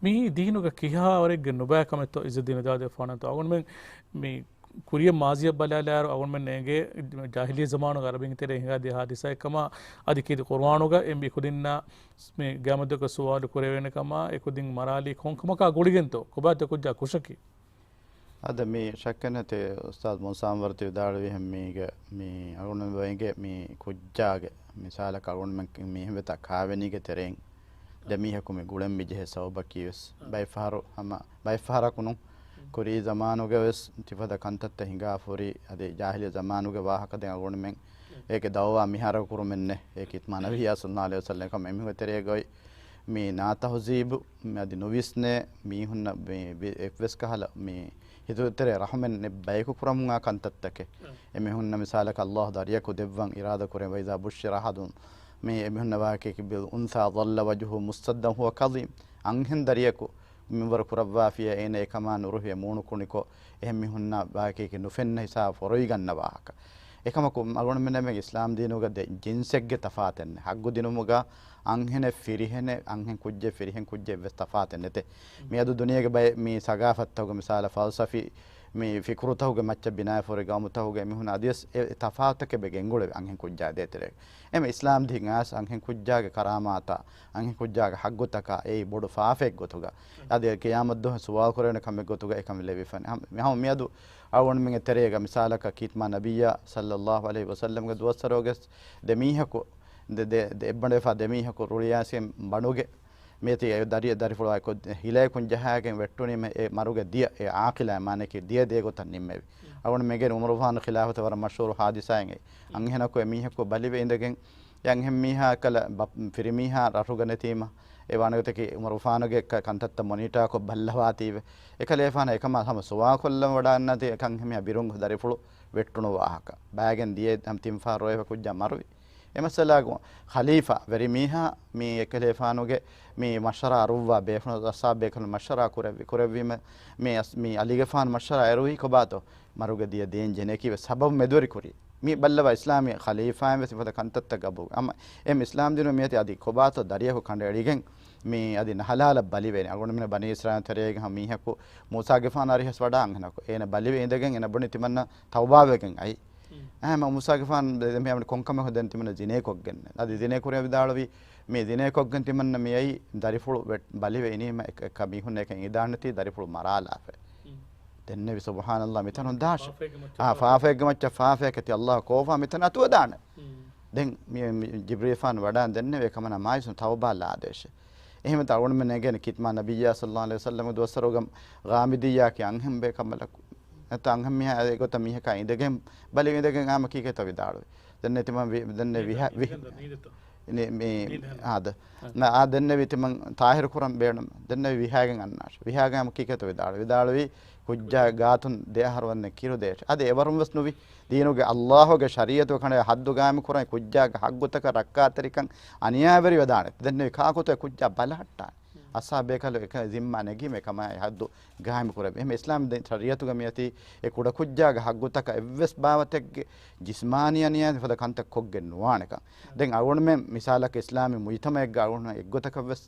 މިއީ ދީނުގަ ކިހާވަރެއްގެ ނުބައި ކަމެއްތޯ އިއްޒަތް ދީނު ދާދޭ ފާނަންތޯ. އަޅުގަނޑުމެން މި ކުރިޔަށް މާޒީއަށް ބަލާލާއިރު އަޅުގަނޑުމެން އެނގޭ ޖާހިލީ ޒަމާނުގަ އަރަބިން ތެރޭ ހިނގާދިޔަ ހާދިސާއެއް ކަމަށް އަދި ކީރިތި ޤުރުއާނުގަ އެ މި ކުދިންނާ މި ގިޔާމަތްދުވަހުގެ ސުވާލު ކުރެވޭނެ ކަމަށް އެ ކުދިން މަރާލީ ކޮން ކަމަކާ ގުޅިގެންތޯ؟ ކޮބާތޯ ކުއްޖާ ކުށަކީ؟ އަދަ މި ޝައްކެއް ނެތޭ އުސްތާޛް މޫސާ އަންވަރު ތި ވިދާޅުވިހެން މީގެ މި އަޅުގަނޑު އެނގޭ މި ކުއްޖާގެ މިސާލަކަށް އަޅުގަނޑުމެން މިހެން ވެތާ ކާވެނީގެ ތެރެއިން ދެ މީހަކު މި ގުޅެން މި ޖެހޭ ސަބަބަކީ ވެސް ބައެއް ފަހަރު ހަމަ ބައެއް ފަހަރަކު ނޫން. ކުރީ ޒަމާނުގަ ވެސް ތިފަދަ ކަންތައްތައް ހިނގާފަ ހުރި އަދި ޖާހިލީ ޒަމާނުގެ ވާހަކަ ދެން އަޅުގަނޑުމެން އޭގެ ދައުވާ މިހާރަކު ކުރުމެއް ނެތް. އޭ ކީރިތި މާ ނަބިއްޔާ ޞައްލައްލާހު ޢަލައިހި ވަސައްލަމް ކަމަށް އެމީހުންގެ ތެރޭގައި މި ނާތަހުޒީބު މި އަދި ނުވިސްނޭ މީހުންނަށް މި ވި-، އެއްވެސް ކަހަލަ މި ހިތުތެރޭ ރަހުމެއް ނެތް ބަޔަކު ކުރަމުން އާ ކަންތައްތަކެއް. އެމީހުންނަށް މިސާލަކަށް އައްލާހު ދަރިޔަކު ދެއްވަން އިރާދަ ކުރޭ، ވައިޒާ ބުއްޝިރަ އަޙަދުހުމް މި އެމީހުންނަށް ވާހަކައަކީ ބިލް އުންސާ ޟައްލަ ވަޖްހުހު މުސްވައްދަން ހުވަ ކަޟީމް. އަންހެން ދަރިޔަކު މިންވަރު ކުރައްވާފިޔާ އޭނަ އެކަމާ ނުރުހި މޫނު ކުނިކޮށް އެހެން މީހުންނަށް ވާހަކައަކީ ނުފެންނަ ހިސާބަށް ފޮރުވިގަންނަ ވާހަކަ. އެކަމަކު އަޅުގަނޑުމެންނަށް އިސްލާމް ދީނުގަ ދެ ޖިންސެއްގެ ތަފާތެއް ނެތް. ހައްގު ދިނުމުގަ އަންހެނެއް ފިރިހެނެއް، އަންހެން ކުއްޖެއް ފިރިހެން ކުއްޖެއް ވެސް ތަފާތެއް ނެތޭ. މިއަދު ދުނިޔޭގެ ބައެއް މި ސަގާފަތްތަކުގެ މިސާލަށް ފަލްސަފީ މި ފިކުރުތަކުގެ މައްޗަށް ބިނާވެފަ ހުރި ގައުމުތަކުގެ އެމީހުން އަދިވެސް އެ ތަފާތުތަކެއް ބޭ ގެންގުޅެވި އަންހެން ކުއްޖާ ދޭތެރޭގަ. އެމެ އިސްލާމް ދީން އައިސް އަންހެން ކުއްޖާގެ ކަރާމާތާ، އަންހެން ކުއްޖާގެ ހައްގުތަކާ އެއީ ބޮޑު ފާފައެއް ގޮތުގަ. އަދި ޤިޔާމަތްދުވަހު ސުވާލު ކުރެވޭނެ ކަމެއް ގޮތުގަ އެކަން ލެވިފަނެ. ހަމަ މިއަދު އަޅުގަނޑުމެންގެ ތެރޭގަ މިސާލަކަށް ކީރިތި މާ ނަބިއްޔާ ޞައްލައްލާހު ޢަލައިހި ވަސައްލަމްގެ ދުވަސްވަރުގެ ދެ މީހަކު ދެ، ދެ، ދެ އެއްބަނޑުވެފާ ދެ މީހަކު ރުޅިއައިސް ބަނޑުގެ މިއޮތީ އެ ދަރި، ދަރިފުޅާއެކު ހިލައަކުން ޖަހާގެން ވެއްޓުނީމަ އެ މަރުގެ ދިޔަ، އެ ޢާޤިލާ މާނައަކީ ދިޔަ ދޭގޮތަށް ނިންމެވި. އަޅުގަނޑު މެގެން ޢުމަރު ގަފާރު ޚިލާފަތަށް ވަރަށް މަޝްހޫރު ޙާދިސާއެއް. އަންހެނަކު އެ މީހަކު ބަލިވެ އިނދެގެން އެ އަންހެން މީހާ ކަލަ ބަ-، ފިރިމީހާ ރަށުގަ ނެތީމަ އެ ވާނެ ގޮތަކީ ޢުމަރު ގަފާރުގެ ކަ-، ކަންތައްތައް މޮނީޓާކޮށް ބައްލަވާތީވެ. އެކަލޭފާނަށް އެކަމާ ހަމަ ސުވާލު ކޮށްލަން ވަޑާންނާތީ އެކަން އެހެން މީހާ ބިރުން ދަރިފުޅު ވެއްޓުނު ވާހަކަ. ބައިގެން ދިޔަ ހަމަ ތިން ފަހަރު ރޯވެފަ ކުއްޖާ މަރުވި. އެ މައްސަލާގު ޚަލީފާ ވެރި މީހާ މި އެކަލޭފާނުގެ މި މަޝްވަރާ އަރުއްވާ ބޭފުޅުން އަޞްޙާބު ބޭކަލުން މަޝްވަރާ ކުރެއްވި، ކުރެއްވީމަ މި އަސް-، މި ޢަލީގެފާނު މަޝްވަރާ އެރުވީ ކޮބާތޯ؟ މަރުގެ ދިޔަ ދޭން ޖެހޭނެ ކީއްވެ ސަބަބު މެދުވެރި ކުރީ. މި ބައްލަވާ އިސްލާމީ ޚަލީފާއިން ވެސް މިފަދަ ކަންތައްތައް ގަބޫލު. އަމަ އެ މި އިސްލާމް ދީނު މިއޮތީ އަދި ކޮބާތޯ ދަރިޔަކު ކަނޑައެޅިގެން މި އަދި ނަހަލާލަށް ބަލިވޭނެ. އަޅުގަނޑުމެން ބަނީ އިސްރާއީލް ތެރޭގަ ހަމަ މީހަކު މޫސާގެފާނު އަރިހަށް ވަޑާ އަންހެނަކު. އޭނަ ބަލިވެ އިނދެގެން އޭނަ ބުނި ތިމަންނަ ތައުބާވެގެން އައި. އެހެން މޫސާގެފާނު ދެ-، ދެ-، މި ކޮންކަމެއް ދެން ތިމަންނަ ޒިނޭ ކޮށްގެން. އަދި ޒިނޭ ކުރޭ ވިދާޅުވީ، މި ޒިނޭ ކޮށްގެން ތިމަންނަ މި އައި ދަރިފުޅު ވެ-، ބަލިވެ އިނީމަ އެ-، އެ-، މީހުން އެކަން އިނދާނެތީ ދަރިފުޅު މަރާލާފަ. ދެންނެވި ސުބްޙާނަﷲ މިތަނުން ދާށޭ. އާ، ފާފައެއްގެ މައްޗަށް ފާފައެއް ކަތި ﷲ ކޯފާ މިތަނަށް އަތުވެދާނެ. ދެން މި، މި ޖިބްރީލްފާނު ވަޑާން ދެންނެވި އެކަމަނާ މާތް ތައުބާ ލާދޭށޭ. އެހެންވެ އަޅުގަނޑުމެން އެނގޭނެ ކީރިތި މާ ނަބިއްޔާ ޞައްލައްލާހު ޢަލައިހި ވަސައްލަމްގެ ދުވަސްވަރުގަ ޣާމިދިއްޔާއަކީ އަންހެން ބޭކަނބަލަކު. ނަތަ އަންހެން މީހާ އެގޮތަށް މީހަކާ އިނދެގެން ބަލި އިނދެގެން އާމަ ކީކޭތޯ ވިދާޅުވި. ދެން ތިމަން ވި-، ދެން ވިހަ-، ވި-، ނި-، މި، އާދަ. އާ ދެންނެވި ތިމަން ޠާހިރު ކުރަން ބޭނުން. ދެންނެވި ވިހާގެން އަންނާށޭ. ވިހާގެން އާމަ ކީކޭތޯ ވިދާޅުވި. ވިދާޅުވީ ކުއްޖާ ގާތުން ދެ އަހަރު ވަންދެން ކިރު ދޭށޭ. އަދި އެވަރުން ވެސް ނުވި. ދީނުގެ ﷲގެ ޝަރީޢަތުގެ ކަނޑައަށް ޙައްދު ގާއިމު ކުރަން ކުއްޖާގެ ޙައްގުތަކަށް ރައްކާތެރިކަން އަނިޔާވެރިވެދާނެ. ދެންނެވި ކާކުތޯ ކުއްޖާ ބަލަހައްޓާނެ. އަސާބޭކަލު އެކަ ޒިންމާ ނެގީމަ އެކަމާއި ޙައްދު ގާއިމު ކުރެވި. އެހެން އިސްލާމް ދީން ޝަރީޢަތުގަ މިއޮތީ އެ ކުޑަކުއްޖާގެ ޙައްގުތަކަށް އެއްވެސް ބާވަތެއްގެ ޖިސްމާނީ އަނިޔާ މިފަދަ ކަންތައް ކޮށްގެން ނުވާނެކަން. ދެން އަޅުގަނޑުމެން މިސާލަކަށް އިސްލާމީ މުޖްތަމަޢެއްގަ އަޅުގަނޑު އެއްގޮތަކަށް ވެސް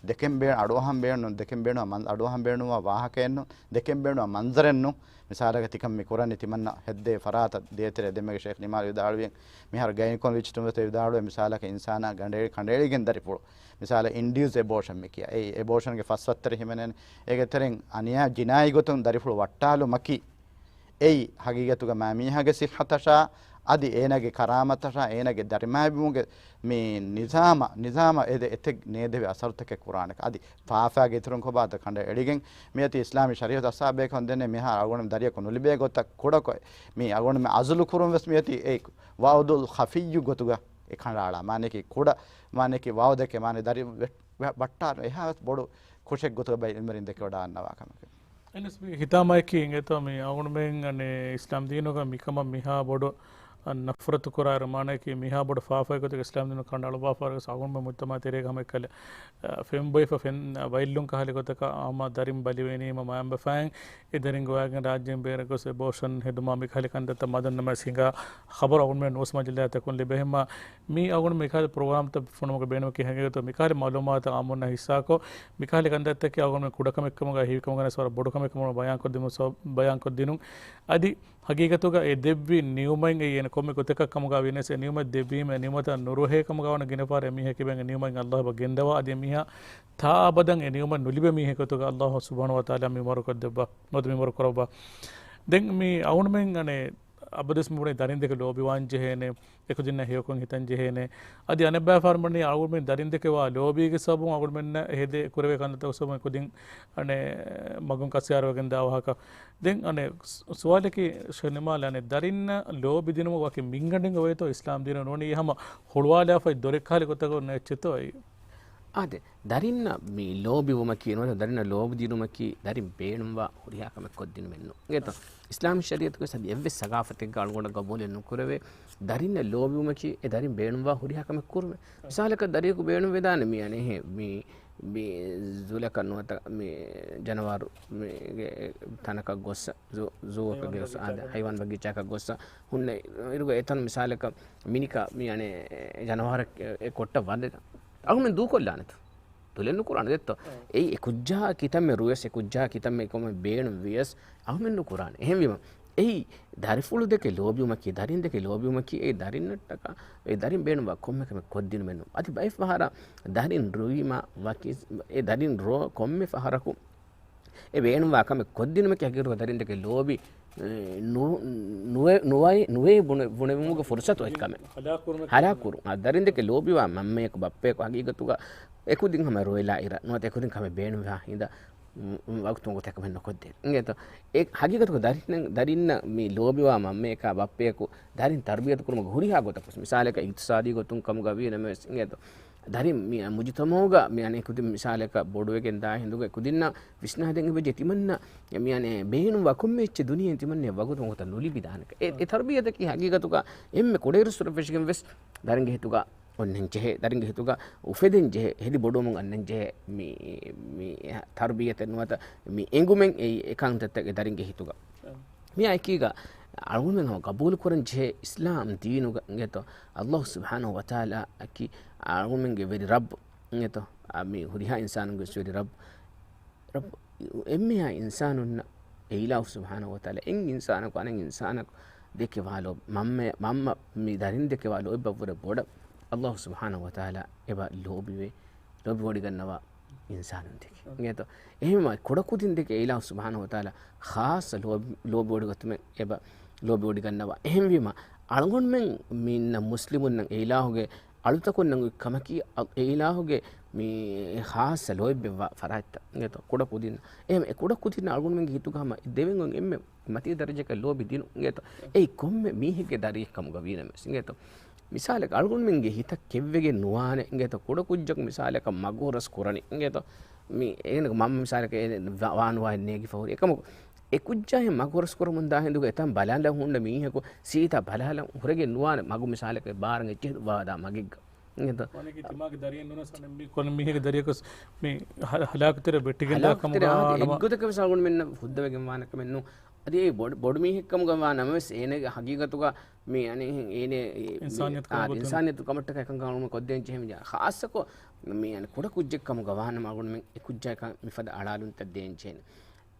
ދެކެން ބޭނު، އަޑުއަހަން ބޭނުން، ދެކެން ބޭނު މަން-، އަޑުއަހަން ބޭނުންވާ ވާހަކައެއްނު، ދެކެން ބޭނު މަންޒަރެއްނު. މިސާލަކަށް ތިކަން މި ކުރަނީ ތިމަންނަ ހެއްދޭ ފަރާތަށް ދޭތެރެ ދެމެގެ ޝޭޚް ނިމާލް ވިދާޅުވި މިހާރު ގައިނިކޮލޮޖިސްޓުން ވެސް ވިދާޅުވޭ މިސާލަކަށް އިންސާނާ ގަނޑެ-، ކަނޑައެޅިގެން ދަރިފުޅު. މިސާލަށް އިންޑިއުސް އެބޯޝަން މި ކިޔާ. އެ އެބޯޝަންގެ ފަސްވައްތަރި ހިމެނޭނެ. އޭގެ ތެރެއިން އަނިޔާ ޖިނާއީ ގޮތުން ދަރިފުޅު ވައްޓާލުމަކީ އެއީ ހަގީގަތުގަ މާ މީހާގެ ސިއްހަތަށާ އަދި އޭނާގެ ކަރާމަތަށާ އޭނާގެ ދަރިމައިވުމުގެ މި ނިޒާމަށް، ނިޒާމަށް އެދެ އެތެއް ނޭދެވި އަސަރުތަކެއް ކުރާނެ. އަދި ފާފާގެ އިތުރުން ކޮބާތަ ކަނޑައެޅިގެން މިއޮތީ އިސްލާމީ ޝަރީއަތު އަސާބޭކަން ދެންނެ މިހާ އަޅުގަނޑު ދަރިޔަކު ނުލިބޭ ގޮތަށް ކުޑަކޮށް މި އަޅުގަނޑު މި އަޒުލު ކުރުން ވެސް މިއޮތީ އެ ވައުދުލް ޚަފިއްޔު ގޮތުގަ އެ ކަނޑައަޅާ. މާނައަކީ ކުޑަ، މާނައަކީ ވައުދެކޭ މާނަ ދަރި ވެ-، ވެ-، ވައްޓާ އެހާ ވެސް ބޮޑު ކުށެއް ގޮތުގަ ބައި އިލްމުވެރިން ދެކެވަޑާންނަވާ ކަމެކެވެ. އެންއެސްބީ ހިތާމައަކީ އިނގޭތޯ މި އަޅުގަނޑުމެން އަނެއް އިސްލާމް ދީނުގަ މިކަމަށް މިހާ ބޮޑު ނަފްރަތު ކުރާއިރު، މާނައަކީ މިހާ ބޮޑު ފާފައި ގޮތެއް އިސްލާމް ދީނު ކަނޑައަޅުއްވާފަ ވެސް އަޅުގަނޑުމެން މުޖްތަމަޢު ތެރޭގަ ހަމައެކަލެ، އަ، ފެންބޮއިފަ ފެން، އަ، ބައިލުން ކަހަލި ގޮތަކަށް ހަމަ ދަރިން ބަލިވެނީމަ މައިންބަފައިން އެ ދަރިން ގޮވާގެން ރާއްޖޭން ބޭރަށް ގޮސް އެބޯޝަން ހެދުމާ މިކަހަލި ކަންތައްތައް މަދަން ނަމަވެސް ހިނގާ ޚަބަރު އަޅުގަނޑުމެން ނޫސް މަޖައްލާތަކުން ލިބޭ. ހަމަ މީ އަޅުގަނޑު މިކަހަލަ ޕްރޮގްރާމްތައް ފޮނުވުމުގެ ބޭނުމަކީ ހަގީގަތު މިކަހަލަ މައުލޫމާތު އާއްމުންނާ ހިއްސާކޮށް، މިކަހަލަ ކަންތައްތަކެއް އަޅުގަނޑުމެން ކުޑަކަމެއްކަމުގަ ހީވިކަމުގަ ވަރަށް ބޮޑުކަމެއްކަމުގަ ބަޔާންކޮށްދިނުމަށް ސަބަ-، ބަޔާންކޮށްދިނުން. އަދި ހަގީގަތުގަ އެ ދެއްވި ނިޢުމަތް އެއީ އޭނަ ކޮންމެ ގޮތަކަށް ކަމުގަ ވިޔަސް އެ ނިޢުމަތް ދެއްވީމަ އެ ނިޢުމަތަށް ނުރުހޭ ކަމުގަ ވަނަ ގިނަ ފަހަރަށް އެމީހަކީ އެ ނިޢުމަތް އައްލާހު އެބަ ގެންދަވާ އަދި އެމީހާ ތާ އަބަދަން އެ ނިޢުމަތް ނުލިބޭ މީހެއް ގޮތުގަ އައްލާހު ސުބްޙާނަހޫ ވަތަޢާލާ މި މަރުކޮށްދެއްވާ، ނުވަތަ މި މަރު ކުރައްވާ. ދެން މި އަޅުގަނޑުމެން އަނެއް އަބަދުވެސް މި ބުނީ ދަރިން ދެކެ ލޯބިވާން ޖެހޭނެ، އެކުދިންނަށް ހެޔޮކޮށް ހިތަން ޖެހޭނެ. އަދި އަނެއްބައި ފަހަރު ބުނީ އަޅުގަނޑުމެން ދަރިން ދެކެ ވާ ލޯބީގެ ސަބަބުން އަޅުގަނޑުމެންނަށް ހެދޭ ކުރެވޭ ކަންތައްތަކުގެ ސަބަބުން ކުދިން އަނެއް މަގުން ކަސްޔާރުވެގެން ދާ ވާހަކަ. ދެން އަނެއް ސު-، ސުވާލަކީ ޝޭޚް ނިމާލް އަނެއް ދަރިންނަށް ލޯބި ދިނުމަށް ވަކި މިންގަނޑެއް އޮވޭތޯ އިސްލާމް ދީނު ނޫނީ ހަމަ ހުޅުވާލާފައި ދޮރެއް ކަހަލަ ގޮތަކަށް އޮންނަ އެއްޗެއްތޯ އެއީ؟ އާދެ، ދަރިންނަށް މި ލޯބިވުމަކީ ނުވަތަ ދަރިންނަށް ލޯބިދިނުމަކީ ދަރިން ބޭނުންވާ ހުރިހާ ކަމެއް ކޮށްދިނުމެއް ނޫން. އިނގޭތޯ؟ އިސްލާމީ ޝަރީޢަތުގައި އަދި އެއްވެސް ސަގާފަތެއްގަ އަޅުގަނޑަށް ގަބޫލެއް ނުކުރެވޭ، ދަރިންނަށް ލޯބިވުމަކީ އެ ދަރިން ބޭނުންވާ ހުރިހާ ކަމެއް ކުރުމެއް. މިސާލަކަށް ދަރިޔަކު ބޭނުންވެދާނެ މި އަނެއް މި، މި ޒުލަކަށް ނުވަތަ މި ޖަނަވާރު މި ތަނަކަށް ގޮއްސަ، ޒޫ، ޒޫއަކަށް ގޮއްސަ، އާދެ، ހައިވާން ބަގީޗާއަކަށް ގޮއްސަ ހުންނަ އިރުގަ އެތަން މިސާލަކަށް މިނިކާ މި އަނެއް ޖަނަވާރެއް އެ ކޮށްޓަށް ވަދެ އަޅުގަނޑުމެން ދޫކޮށްލާނެތަ؟ ދުލެއް ނުކުރާނެ ދެއްތޯ؟ އެއީ އެ ކުއްޖާ ކިތަންމެ ރުޔަސް، އެ ކުއްޖާ ކިތަންމެ ކޮންމެ ބޭނުން ވިޔަސް އަހުމެއް ނުކުރާނެ. އެހެންވީމަ، އެއީ ދަރިފުޅު ދެކެ ލޯބިވުމަކީ، ދަރިން ދެކެ ލޯބިވުމަކީ، އެ ދަރިންނަށްޓަކާ، އެ ދަރިން ބޭނުންވާ ކޮންމެ ކަމެއް ކޮށްދިނުމެއް ނޫން. އަދި ބައެއް ފަހަރަށް ދަރިން ރުވީމަ ވަކި، އެ ދަރިން ރޯ ކޮންމެ ފަހަރަކު އެ ބޭނުންވާ ކަމެއް ކޮށްދިނުމަކީ ހަގީގަތުގަ ދަރިން ދެކެ ލޯބި، އެ، ނު-، ނުވެ-، ނުވައި-، ނުވެ ބުނެ-، ބުނެވުމުގެ ފުރުސަތު އޮތް ކަމެއް. ހަލާކުރުމެއް ހަލާކުރު. އާ، ދަރިން ދެކެ ލޯބިވާ މަންމަޔަކު ބައްޕަޔަކު ހަގީގަތުގަ އެކުދިން ހަމަ ރޮއެލާ އިރަށް ނުވަތަ އެކުދިން ކަމެއް ބޭނުންވާ ހިނދަށް ވަގުތު ވަގުތަކަށް ނުކޮށްދޭނެ. އިނގޭތޯ؟ އެ ހަގީގަތުގަ ދަރިން، ދަރިންނަށް މި ލޯބިވާ މަންމަޔަކާ ބައްޕަޔަކު ދަރިން ތަރުބިޔަތު ކުރުމުގެ ހުރިހާ ގޮތަކު ވެސް، މިސާލަކަށް އިގްތިސާދީ ގޮތުން ކަމުގަ ވީ ނަމަވެސް، އިނގޭތޯ؟ ދަރިން މި މުޖުތަމަޢުގަ މި އަނެއް ކުދިން މިސާލަކަށް ބޮޑުވެގެން ދާ ހިނދުގަ ކުދިންނަށް ވިސްނާދޭން އެބަޖެހޭ ތިމަންނަ މި އަނެއް ބޭނުންވާ ކޮންމެ އެއްޗެއް ދުނިޔެއިން ތިމަންނަ ވަގުތު ވަގުތަށް ނުލިބިދާނެކަން. އެ، އެ ތަރުބިޔަތަކީ ހަގީގަތުގަ އެންމެ ކުޑައިރުއްސުރެ ފެށިގެން ވެސް ދަރިންގެ ހިތުގަ އޮންނަން ޖެހޭ، ދަރިންގެ ހިތުގަ އުފެދެން ޖެހޭ، ހެދި ބޮޑުވަމުން އަންނަން ޖެހޭ މި، މި ތަރުބިޔަތެއް ނުވަތަ މި އެނގުމެއް އެއީ އެ ކަންތައްތައް އެ ދަރިންގެ ހިތުގަ. މިއާ އެކީގަ އަޅުގަނޑުމެން ހަމަ ގަބޫލު ކުރަން ޖެހޭ އިސްލާމް ދީނުގަ އިނގޭތޯ، އައްލާހު ސުބްޙާނަހު ވަތަޢާލާ އަކީ އަޅުގަނޑުމެންގެ ވެރި ރައްބު އިނގޭތޯ، އާ، މި ހުރިހާ އިންސާނުންގެ ވެސް ވެރި ރައްބު. ރައްބު، އެންމެހާ އިންސާނުންނަށް އެ އިލާހު ސުބްޙާނަހު ވަތަޢާލާ އެއް އިންސާނަކު އަނެއް އިންސާނަކު ދެކެ ވާ ލޯބި، މަންމަ، މަންމަ މި ދަރިން ދެކެ ވާ ލޯބިއަށްވުރެ ބޮޑަށް އައްލާހު ސުބްޙާނަހު ވަތަޢާލާ އެބަ ލޯބިވޭ، ލޯބިވޮޑިގަންނަވާ އިންސާނުން ދެކެ. އިނގޭތޯ؟ އެހެންވީމަ ކުޑަކުދިން ދެކެ އެ އިލާހު ސުބްޙާނަހު ވަތަޢާލާ ޚާއްޞަ ލޯބި، ލޯބިވޮޑިގަތުމެއް އެބަ ލޯބިވޮޑިގަންނަވާ. އެހެންވީމަ އަޅުގަނޑުމެން މިންނަ މުސްލިމުންނަށް އެ އިލާހުގެ އަޅުތަކުންނަށް އޮތް ކަމަކީ، އަ، އެ އިލާހުގެ މި ޚާއްޞަ ލޯތްބެއްވާ ފަރާތްތައް އިނގޭތޯ، ކުޑަ ކުދިން. އެހެން އެ ކުޑަ ކުދިން އަޅުގަނޑުމެންގެ ހިތުގަ ހަމަ ދެވެން އޮތް އެންމެ މަތީ ދަރަޖައަކަށް ލޯބި ދިނުން އިނގޭތޯ. އެއީ ކޮންމެ މީހެއްގެ ދަރިއެއް ކަމުގަ ވީނަމަވެސް އިނގޭތޯ. މިސާލަކަށް އަޅުގަނޑުމެންގެ ހިތަށް ކެއްވެގެން ނުވާނެ އިނގޭތޯ، ކުޑަ ކުއްޖަކު މިސާލަކަށް މަގު ހުރަސް ކުރަނީ އިނގޭތޯ. މި އޭނަގެ މަންމަ މިސާލަކަށް އޭނަ ވާ-، ވާނުވާހެން ނޭގިފަ ހުރި. އެކަމަކު އެ ކުއްޖާހެން މަގު ހުރަސް ކުރަމުން ދާ ހިނދުގަ އެތަން ބަލާލަން ހުންނަ މީހަކު ސީދާ ބަލާލަން ހުރެގެން ނުވާނެ މަގު މިސާލަކަށް ބާރަށް އެއްޗެހި ވާދާ މަގެއްގަ. އިނގޭތޯ؟ ވަނީކީ ތިމާގެ ދަރިއެއް ނުވެސް އަނެއް މީ ކޮން މީހެއްގެ ދަރިޔަކުސް މި ހަ-، ހަލާކުތެރެ ވެއްޓިގެންދާ ހަލާކުތެރެ ކަމުގަ އާދެ ނަމަ އެއްގޮތަކަށް ވެސް އަޅުގަނޑުމެންނަށް ހުއްދަވެގެން ވާނެ ކަމެއް ނޫން. އަދި އެ ބޮޑު، ބޮޑު މީހެއް ކަމުގަ ވާ ނަމަވެސް އޭނަގެ ހަގީގަތުގަ މި އަނެއް އޭނެ އިންސާނިއްޔަތު އާ، ކަމަށް އިންސާނިއްޔަތު ކަމަށްޓަކައި ކަންކަން އަޅުގަނޑު ކޮށްދޭން ޖެހެން ޖާ. ޚާއްޞަކޮށް މި އަނެއް ކުޑަ ކުއްޖެއް ކަމުގަ ވާ ނަމަ އަޅުގަނޑުމެން އެ ކުއްޖާއަކަށް މިފަދަ އަޅާލުންތައް ދޭން ޖެހޭނެ.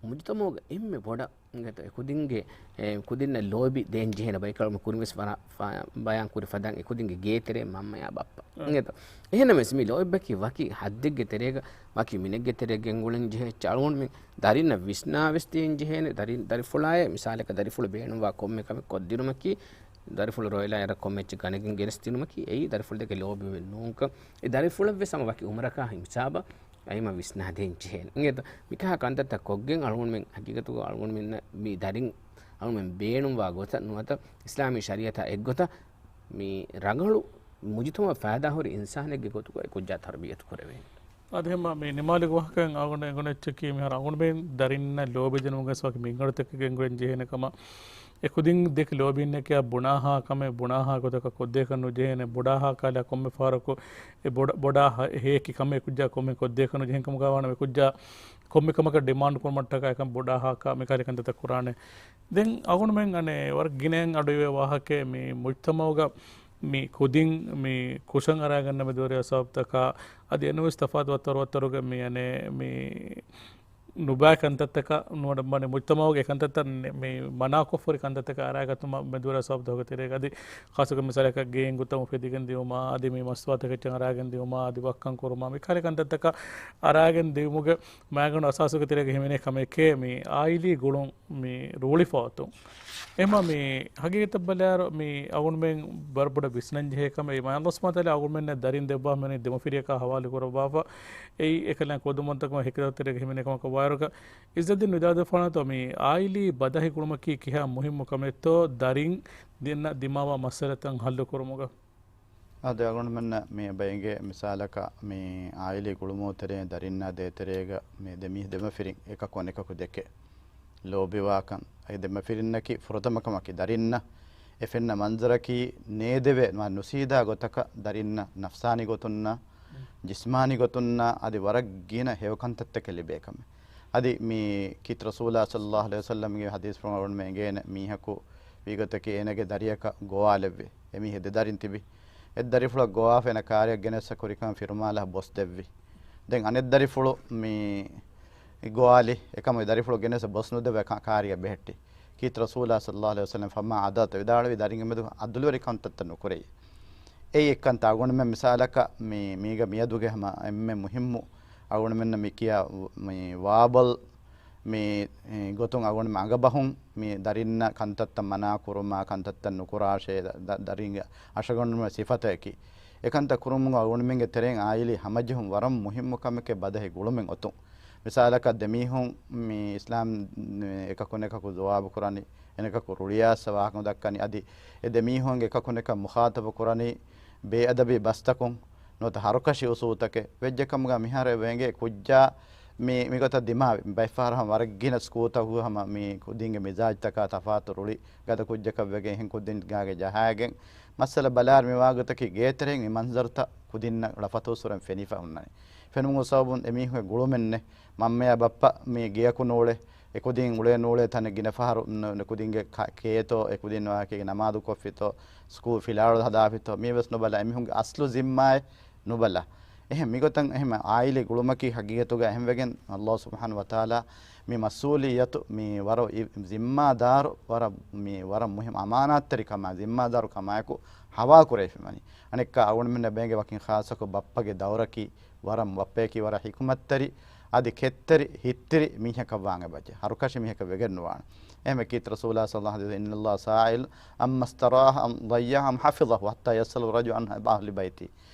މުޖުތަމަޢުގެ އެންމެ ބޮޑަށް އިނގޭތޯ، އެކުދިންގެ، އެ، ކުދިންނަށް ލޯބި ދޭން ޖެހޭނެ ބައިކަލުމަށް ކުރިން ވެސް ވަރަށް ފަ-، ބަޔާން ކުރި ފަދައިން އެކުދިންގެ ގޭތެރޭ މަންމަޔާ ބައްޕަ. އިނގޭތޯ. އެހެންނަމަވެސް މި ލޯތްބަކީ ވަކި ހައްދެއްގެ ތެރޭގަ، ވަކި މިނެއްގެ ތެރޭ ގެންގުޅެން ޖެހޭ އެއްޗެއް އަޅުގަނޑުމެން ދަރިންނަށް ވިސްނާ ވެސް ދޭން ޖެހޭނެ. ދަރި-، ދަރިފުޅާއޭ މިސާލަކަށް ދަރިފުޅަށް ބޭނުންވާ ކޮންމެ ކަމެއް ކޮށްދިނުމަކީ ދަރިފުޅު ރޮއިލާ އެރަށް ކޮންމެ އެއްޗެއް ގަނެގެން ގެނެސްދިނުމަކީ އެއީ ދަރިފުޅު ދެކެ ލޯބިވެ ނޫންކަން. އެ ދަރިފުޅަށްވެސް ހަމަ ވަކި އުމުރަކާ ހިސާބަށް އައިމަ ވިސްނާދޭން ޖެހޭނެ. އިނގޭތަ؟ މިކަހަ ކަންތައްތައް ކޮށްގެން އަޅުގަނޑުމެން ހަގީގަތުގަ އަޅުގަނޑުމެންނަށް މި ދަރިން އަޅުގަނޑުމެން ބޭނުންވާ ގޮތަށް ނުވަތަ އިސްލާމީ ޝަރީއަތާ އެއްގޮތަށް މި ރަނގަޅު މުޖުތަމަޢަށް ފައިދާހުރި އިންސާނެއްގެ ގޮތުގައި ކުއްޖާ ތަރުބިޔަތު ކުރެވޭނެ. އަދި ހަމަ މި ނިމާލިގެ ވާހަކައިން އަޅުގަނޑު އެނގުނު އެއްޗަކީ މިހާރު އަޅުގަނޑުމެން ދަރިންނަށް ލޯބި ދިނުމުގައި ވަކި މިންގަނޑުތަކެއް ގެންގުޅެން ޖެހޭނެ ކަމަށް. އެ ކުދިން ދެކެ ލޯބިންނެކޭ ބުނާހާ ކަމެއް ބުނާހާ ގޮތަކަށް ކޮށްދޭކަށް ނުޖެހޭނެ. ބޮޑާހާ ކަހަލަ ކޮންމެ ފަހަރަކު އެ ބޮޑަ-، ބޮޑާ ހަ-، ހެޔަކީ ކަމެއް ކުއްޖާ ކޮންމެ ކޮށްދޭކަށް ނުޖެހެން ކަމުގަ ވާނަމަ އެ ކުއްޖާ ކޮންމެ ކަމަކަށް ޑިމާންޑް ކުރުމަށްޓަކާ އެކަން ބޮޑާހާ ކަ-، މި ކަހަލަ ކަންތައްތައް ކުރާނެ. ދެން އަޅުގަނޑުމެން އަނެއް ވަރަށް ގިނައިން އަޑުއިވޭ ވާހަކައެއް މި މުޖްތަމަޢުގަ މި ކުދިން މި ކުށަށް އަރާގަންނަ މެދުވެރި ސަބަބުތަކާ އަދި އެނޫންވެސް ތަފާތު ވައްތަރު ވައްތަރުގެ މި އަނެއް މި ނުބައި ކަންތައްތަކަށް ނުވަތަ މުޖްތަމަޢުގެ ކަންތައްތައް ނެ-، މި މަނާކޮށްފަހުރި ކަންތައްތަކަށް އަރާގަތުމަށް މެދުވެރި ސަބަބުތަކުގެ ތެރޭގަ އަދި ޚާއްޞަކޮށް މިސާލަކަށް ގޭން ގުތަމުން ފެދިގެން ދިއުމާ އަދި މި މަސްތުވާތަކެއްޗަށް އަރާގެން ދިއުމާ އަދި ވައްކަން ކުރުމާ މި ކަހަލަ ކަންތައްތަކަށް އަރާގެން ދިއުމުގެ މައިގަނޑު އަސާސުގެ ތެރޭގަ ހިމެނޭ ކަމެކޭ މި އާއިލީ ގުޅުން މި ރޫޅިފަ އޮތުން. އެހެންވީމަ މި ހަގީގަތަށް ބަލާއިރު މި އަޅުގަނޑުމެން ވަރަށް ބޮޑަށް ވިސްނަން ޖެހޭ ކަމެއް. މި ﷲ ސުބްޙާނަހޫ ވަތަޢާލާ އަޅުގަނޑުމެންނަށް ދަރިން ދެއްވާ ހިމެނި ދެމަފިރިއަކާ ހަވާލު ކުރައްވާފަ. އެއީ އެކަލާނގެ ކުދުމަތްތަކުން ހެކިތައް ތެރޭގަ ހިމެނޭ ކަމަކަށް ވާއިރުގަ އިއްޒަތްދީން ވިދާޅުވެފާނެތޯ މި އާއިލީ ބަދަހި ގުޅުމަކީ ކިހާ މުހިއްމު ކަމެއްތޯ ދަރިން ދިންނަށް ދިމާވާ މައްސަލަތައް ހައްލު ކުރުމުގަ. އަދި އަޅުގަނޑުމެންނަށް މި އެބަ އެނގޭ މިސާލަކަށް މި އާއިލީ ގުޅުމުގެ ތެރެއިން ދަރިންނާ ދޭތެރޭގަ މި ދެ މީހުން ދެމަފިރިން އެކަކު އަނެކަކު ދެކެ ލޯބިވާކަން. އެ ދެމަފިރިންނަކީ ފުރަތަމަ ކަމަކީ ދަރިންނަށް އެ ފެންނަ މަންޒަރަކީ ނޭދެވޭ ނު-، ނުސީދާ ގޮތަކަށް ދަރިންނަށް ނަފްސާނީ ގޮތުންނާ، ޖިސްމާނީ ގޮތުންނާ އަދި ވަރަށް ގިނަ ހެޔޮ ކަންތައްތަކެއް ލިބޭ ކަމެއް. އަދި މި ކީރިތި ރަސޫލާ ޞައްލައްލާހު ޢަލައިހި ވަސައްލަމްގެ ޙަދީޘްފުޅުން އަޅުގަނޑުމެން އެނގޭނެ މީހަކު ވީގޮތަކީ އޭނަގެ ދަރިއަކަށް ގޮވާލެއްވި. އެމީހެއް ދެ ދަރިން ތިބި. އެއް ދަރިފުޅަށް ގޮވާފަ އޭނަ ކާރިއަށް ގެނެސް ކުރިކަމަށް ފިރުމާލަށް ބޮސް ދެއްވި. ދެން އަނެއް ދަރިފުޅު މި ގޮވާލި. އެކަމު ދަރިފުޅު ގެނެސް ބޮސް ނުދެއްވާ ކާ-، ކާރިއަށް ބެހެއްޓި. ކީރިތި ރަސޫލާ ޞައްލައްލާހު ޢަލައިހި ވަސައްލަމް ފަމާ ޢަދަލްތަ ވިދާޅުވި ދަރިންގެ މެދު ޢަދުލުވެރި ކަންތައްތައް ނުކުރެއްވި. އެއީ އެއްކަންތައް އަޅުގަނޑުމެން މިސާލަކަށް މި-، މީގަ މިއަދުގެ ހަމަ އެންމެ މުހިއްމު އަޅުގަނޑުމެންނަށް މި ކިޔާ ވ-، މި ވާބަލް މި ގޮތުން އަޅުގަނޑުމެން އަނގަބަހުން މި ދަރިންނަށް ކަންތައްތައް މަނާ ކުރުމާ، ކަންތައްތައް ނުކުރާށޭ، ދަ-، ދަ-، ދަރިންގެ އަށަގަނޑުމެން ސިފަތަކީ. އެކަންތައް ކުރުމުގަ އަޅުގަނޑުމެންގެ ތެރެއިން އާއިލީ ހަމަޖެހުން ވަރަށް މުހިއްމު ކަމެކޭ ބަދަހި ގުޅުމެއް އޮތުން. މިސާލަކަށް ދެމީހުން މި އިސްލާމް އެކަކުން އެކަކު ޖަވާބު ކުރަނީ، އެނެކަކު ރުޅިއައިސް ވާހަކަ ދައްކަނީ، އަދި އެ ދެމީހުންގެ އެކަކުން އެކަކު މުޚާތަބު ކުރަނީ ބޭއަދަބީ ބަސްތަކުން ނުވަތަ ހަރުކަށި އުސޫލުތަކެއް ވެއްޖެ ކަމުގަ މިހާރު އެބަ އެނގޭ ކުއްޖާ މި-، މިގޮތަށް ދިމާވި. ބައެއްފަހަރަށް ހަމަ ވަރަށް ގިނަ ސްކޫލްތަކުގަ ހަމަ މި ކުދިންގެ މިޒާޖްތަކާ ތަފާތު ރުޅި ގަދަ ކުއްޖަކަށް ވެގެން އެހެން ކުދިން ގާގެ ޖަހާގެން މައްސަލަ ބަލާއިރު މިވާގޮތަކީ ގޭތެރެއިން މި މަންޒަރުތައް ކުދިންނަށް ޅަފަތު އުސޫރެން ފެނިފަ ހުންނަނީ. ފެނުމުގެ ސަބަބުން އެމީހުންގެ ގުޅުމެއް ނެތް. މަންމަޔާ ބައްޕަ މި ގެޔަކު ނޫޅޭ، އެކުދިން އުޅޭ ނޫޅޭ ތަނެއް ގިނަ ފަހަރު ނު-، ނު-، ކުދިންގެ ކަ-، ކޭތޯ، އެކުދިން ވާހަކައިގެ ނަމާދު ކޮށްފިތޯ، ސްކޫލް ފިލާވަޅު ހަދާފިތޯ، މީވެސް ނުބަލާ. އެމީހުންގެ އަސްލު ޒިންމާއެއް ނުބަލާ. އެހެން މިގޮތަށް އެހެން އާއިލީ ގުޅުމަކީ ހަގީގަތުގަ އެހެންވެގެން ﷲ ސުބްޙާނަހޫ ވަތަޢާލާ މި މަސްއޫލިއްޔަތު މި ވަރަށް އި-، ޒިންމާދާރު ވަރަށް މި ވަރަށް މުހިއްމު އަމާނާތްތެރިކަމާ ޒިންމާދާރު ކަމާއެކު ހަވާލު ކުރެވިފައިވަނީ. އަނެއްކާ އަޅުގަނޑުމެންނަށް ބޭނގެ ވަކިން ޚާއްޞަކޮށް ބައްޕަގެ ދައުރަކީ ވަރަށް ބައްޕަޔަކީ ވަރަށް ޙިކުމަތްތެރި، އަދި ކެތްތެރި، ހިތްތިރި މީހަކަށް ވާން އެބަޖެ. ހަރުކަށި މީހަކަށް ވެގެން ނުވާނެ. އެހެންވެ ކީރިތި ރަސޫލާ ޞައްލައްލާހު ޢަލައިހި ވަސައްލަމް، إن الله سائل عما استراح أم ضيع أم حفظه حتى يسأل الرجل عن أهل بيته.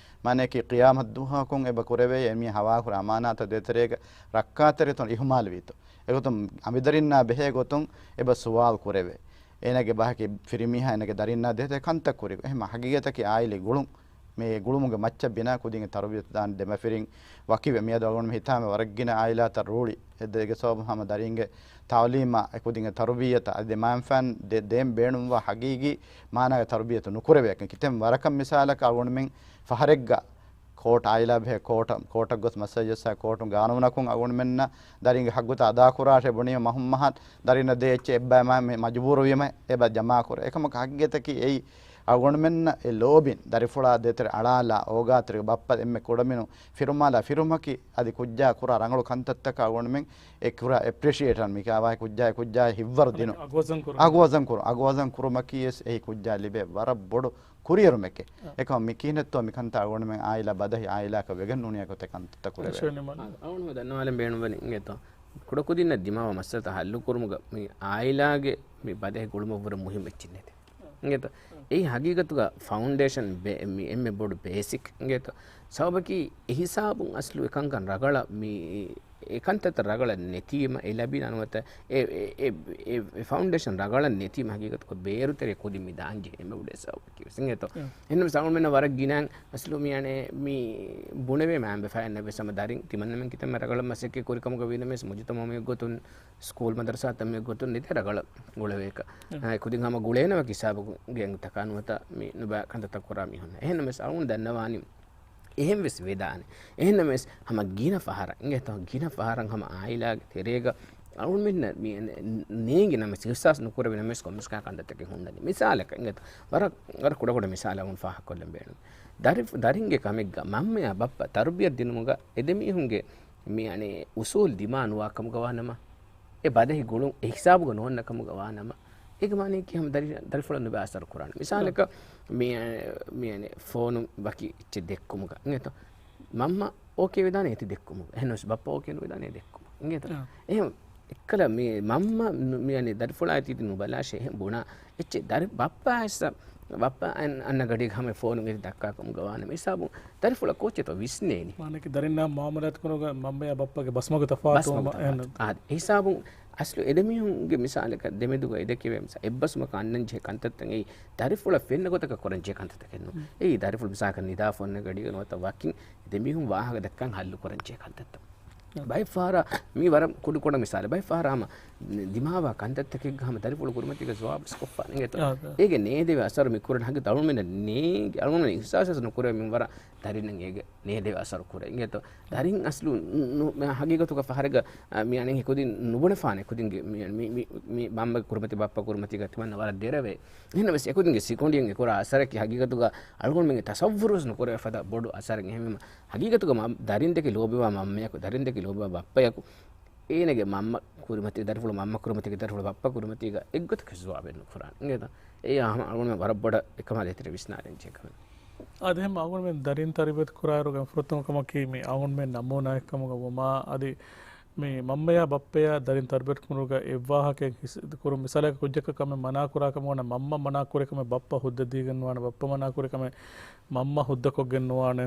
މާނަޔަކީ ޤިޔާމަތް ދުވަހަކުން އެބަ ކުރެވޭ އެމީހާ ހަވާކުރާ އަމާނާތަށް ދޭތެރޭގަ ރައްކާތެރިތައް އިހުމާލުވީތޯ. އެގޮތުން އަނބިދަރިންނާ ބެހޭ ގޮތުން އެބަ ސުވާލު ކުރެވޭ. އޭނާގެ ބަހަކީ ފިރިމީހާ އޭނާގެ ދަރިންނާ ދޭތެރޭ ކަންތައް ކުރި. އެހެން ހަގީގަތަކީ އާއިލީ ގުޅުން. މި ގުޅުމުގެ މައްޗަށް ބިނާ ކުދިންގެ ތަރުބިޔަތު ދާން ދެމަފިރިން ވަކިވެ. މިއަދު އަޅުގަނޑު ހިތާމަ ވަރަށްގިނަ އާއިލާތައް ރޫޅި. އެ ދޭގެ ސަބަބުން ހަމަ ދަރިންގެ ތަޢުލީމާ އެ ކުދިންގެ ތަރުބިޔަތަށް އަދި މައިންފާން ދޭ-، ދޭން ބޭނުންވާ ހަގީގީ މާނާގެ ތަރުބިޔަތު ނުކުރެވޭކަން. ކިތަން ވަރަކަށް މިސާލަކަށް އަޅުގަނޑުމެން ފަހަރެއްގަ ކޯޓް އާއިލާ ބެހޭ ކޯޓަށް، ކޯޓަށް ގޮސް މައްސަލަ ޖައްސާ ކޯޓުން ގާނޫނަކުން އަޅުގަނޑުމެންނަށް ދަރިންގެ ހައްގުތައް އަދާކުރާށޭ ބުނީމަ މަހުން މަހަށް ދަރިންނަށް ދޭ އެއްޗެއް އެއްބައި މަ-، މި މަޖުބޫރު ވީމަ އެބަ ޖަމާކުރޭ. އެކަމަކު ހަގީގަތަކީ އެއީ އަޅުގަނޑުމެންނަށް އެ ލޯބިން ދަރިފުޅާ ދޭތެރެ އަޅާލާ އޯގާތެރި ބައްޕަ އެންމެ ކުޑަމިނު ފިރުމާލާ ފިރުމަކީ އަދި ކުއްޖާ ކުރާ ރަނގަޅު ކަންތައްތަކަށް އަޅުގަނޑުމެން އެ ކުރާ އެޕްރިޝިއޭޓަން މި ކާވާ ކުއްޖާ ކުއްޖާ ހިއްވަރު ދިނު. އަގުވަޒަން ކުރުމަކީ އެސް އެހި ކުއްޖާ ލިބޭ ވަރަށް ބޮޑު ކުރިއެރުމެކޭ. އެކަމަ މި ކިހިނެއްތޯ މިކަންތައް އަޅުގަނޑުމެން އާއިލާ ބަދަހި އާއިލާކަށް ވެގެން ނޫނިއްޔާ ގޮތެއް ކަންތައްތައް ކުރެވޭ. އަޅުގަނޑު ދަންނަވާލަން ބޭނުންވަނީ އިނގޭތޯ. ކުޑަކުދިންނަށް ދިމާވާ މައްސަލަތައް ހައްލުކުރުމުގަ މި އާއިލާގެ މި ބަދަހި ގުޅުމަށްވުރެ މުހިންމު އެއްޗެއް ނެތޭ. އިނގޭތޯ؟ އެއީ ހަގީގަތުގަ ފައުންޑޭޝަން ބޭ-، މި އެންމެ ބޮޑު ބޭސިކް. އިނގޭތޯ؟ ސަބަބަކީ އެހިސާބުން އަސްލު އެކަންކަން ރަގަޅަށް މި އެކަންތައްތައް ރަގަޅަށް ނެތީމަ އެ ލަބީ ނަންވަތަ އެ، އެ، އެ، އެ، އެ ފައުންޑޭޝަން ރަގަޅަށް ނެތީމަ ހަގީގަތުގަ ބޭރުތެރޭ ކުދިން މި ދާންޖެހޭ އެންމެ ބޮޑު ސަބަބަކީ ވެސް. އިނގޭތޯ؟ އެހެންނަމަވެސް އަޅުގަނޑުމެންނަށް ވަރަށް ގިނައިން އަސްލު މި އަނެއް މި ބުނެވޭ މައިންބަފައިންނަށް ވެސް ހަމަ ދަރިން ތިމަންނަމެން ކިތަންމެ ރަގަޅަށް މަސައްކަތް ކުރި ކަމުގަ ވީނަމަވެސް މުޖުތަމަޢު މި ގޮތުން ސްކޫލް މަދަރުސާތައް މި ގޮތުން ނެތޭ ރަގަޅަށް ގުޅެވޭކަށް. އެ ކުދިން ހަމަ ގުޅޭނަމަ ހިސާބުގެ އަނގުތަކާ ނުވަތަ މި ނުބައި ކަންތައްތައް ކުރާ މީހުންނަށް. އެހެންނަމަވެސް އަޅުގަނޑު ދަންނަވާނީ އެހެން ވެސް ވެދާނެ. އެހެންނަމަވެސް ހަމަ ގިނަ ފަހަރަށް އިނގޭތޯ، ގިނަ ފަހަރަށް ހަމަ އާއިލާގެ ތެރޭގަ އަޅުގަނޑުމެންނަށް މި ނޭނގި ނަމަވެސް، އިހްސާސް ނުކުރެވި ނަމަވެސް ކޮންމެސް ކަންތައްތަކެއް ހުންނަނީ. މިސާލަކަށް އިނގޭތޯ، ވަރަށް، ވަރަށް ކުޑަކުޑަ މިސާލެއް އަޅުގަނޑު ފާހަގަކޮށްލަން ބޭނުން. ދަރި-، ދަރިންގެ ކަމެއްގަ މަންމަޔާ ބައްޕަ ތަރުބިޔަތް ދިނުމުގަ އެދެމީހުންގެ މި އަނެއް އުސޫލް ދިމާ ނުވާ ކަމުގަ ވާނަމަ، އެ ބަދަހި ގުޅުން އެ ހިސާބުގަ ނޯންނަ ކަމުގަ ވާނަމަ، އޭގެ މާނައަކީ ހަމަ ދަރި-، ދަރިފުޅަށް ނުބައި އަސަރު ކުރާނެ. މިސާލަކަށް މި، މި އަނެއް ފޯނު ވަކި އެއްޗެއް ދެއްކުމުގަ އިނގޭތޯ، މަންމަ އޯކޭ ވެދާނެ އޭތި ދެއްކުމުގަ. އެހެންނަމަވެސް ބައްޕަ އޯކޭ ނުވެދާނެ އޭ ދެއްކުމުގަ. އިނގޭތޯ؟ އެހެން އެއްކަލަ މި މަންމަ ނު-، މި އަނެއް ދަރިފުޅާ އޭތި ނުބަލާށޭ އެހެން ބުނާ އެއްޗެއް ދަރި-، ބައްޕަ އައިސް، ބައްޕަ އަން-، އަންނަ ގަޑީގަ ހަމަ ފޯނު އޭތި ދައްކާ ކަމުގަ ވާނަމަ ހިސާބުން ދަރިފުޅަށް ކޯއްޗެއްތޯ ވިސްނޭނީ؟ މާނައަކީ ދަރިންނާ މުޢާމަލާތު ކުރުމުގަ މަންމަޔާ ބައްޕަގެ ބަސްމަގު ތަފާތުވުމަށް. އާދެ، އެހިސާބުން އަސްލު އެދެމީހުންގެ މިސާލަކަށް ދެމެދުގަ އެދެކެވޭ މިސާ-، އެއްބަސްވުމަކަށް އަންނަން ޖެހޭ ކަންތައްތައް އެއީ ދަރިފުޅަށް ފެންނަ ގޮތަކަށް ކުރަން ޖެހޭ ކަންތައްތަކެއް ނޫން. އެއީ ދަރިފުޅު މިސާލަކަށް ނިދާ ފޯނުގެ ގަޑީގަ ނުވަތަ ވަކިން އެދެމީހުން ވާހަކަ ދައްކަން ހައްލު ކުރަން ޖެހޭ ކަންތައްތައް. ބައެއް ފަހަރަށް މީ ވަރަށް ކުޑަ ކުޑަ މިސާލެއް. ބައެއް ފަހަރަށް ހަމަ ދިމާވާ ކަންތައްތަކެއްގަ ހަމަ ދަރިފުޅު ކުރިމަތީގަ ޖަވާބު ވެސް ކޮށްފާނެ އިނގޭތޯ؟ އާ، އާ. އޭގެ ނޭދެވޭ އަސަރު މި ކުރަން ހަގީގަތަށް އަޅުގަނޑުމެންނަށް ނޭނގި، އަޅުގަނޑުމެން އިހްސާސް ނުކުރޭ މިންވަރަށް ދަރިންނަށް އޭގެ ނޭދެވޭ އަސަރު ކުރޭ އިނގޭތޯ؟ ދަރިން އަސްލު ނު-، ނު-، ހަގީގަތުގަ ފަހަރެއްގަ، އަ، މި އަނެއް ކުދިން ނުބުނެފާނެ ކުދިންގެ މި، މި، މި، މި މަންމަގެ ކުރިމަތީ ބައްޕަ ކުރިމަތީގަ ތިމަންނަ ވަރަށް ދެރަވޭ. އެހެންނަމަވެސް އެކުދިންގެ ސިކުނޑިއަށް އެކުރާ އަސަރަކީ ހަގީގަތުގަ އަޅުގަނޑުމެންގެ ތަޞައްވުރުވެސް ނުކުރެވޭ ފަދަ ބޮޑު އަސަރެއް. އެހެންވީމަ ހަގީގަތުގަ މަ-، ދަރިން ދެކި ލޯބިވާ މަންމަޔަކު، ދަރިން ދެކި ލޯބިވާ ބައްޕަޔަކު، އޭނަގެ މަންމަ ކުރިމަތީ، ދަރިފުޅު މަންމަ ކުރިމަތީގަ، ދަރިފުޅު ބައްޕަ ކުރިމަތީގަ އެއްގޮތަކަށް ޖަވާބެއް ނުކުރާނެ. އިނގޭތަ؟ އެއީ ހަމަ އަޅުގަނޑުމެން ވަރަށް ބޮޑަށް އެކަމާ ދޭތެރޭ ވިސްނާލަން ޖެހޭ ކަމެއް. އާދެ، އެހެން އަޅުގަނޑުމެން ދަރިން ތަރުބިޔަތު ކުރާއިރުގަ ފުރަތަމަ ކަމަކީ މި އަޅުގަނޑުމެން ނަމޫނާއެއް ކަމުގަ ވުމާ، އަދި މި މަންމަޔާ ބައްޕަޔާ ދަރިން ތަރުބިޔަތު ކުރުމުގަ އެއްވާހަކައެއް ހިސް-، ކުރުން މިސާލަކަށް ކުއްޖަކަށް ކަމެއް މަނާ ކުރާ ކަމަށް ވަންޏާ މަންމަ މަނާ ކުރި ކަމެއް ބައްޕަ ހުއްދަ ދީގެން ނުވާނެ، ބައްޕަ މަނާ ކުރި ކަމެއް މަންމަ ހުއްދަކޮށްގެން ނުވާނެ.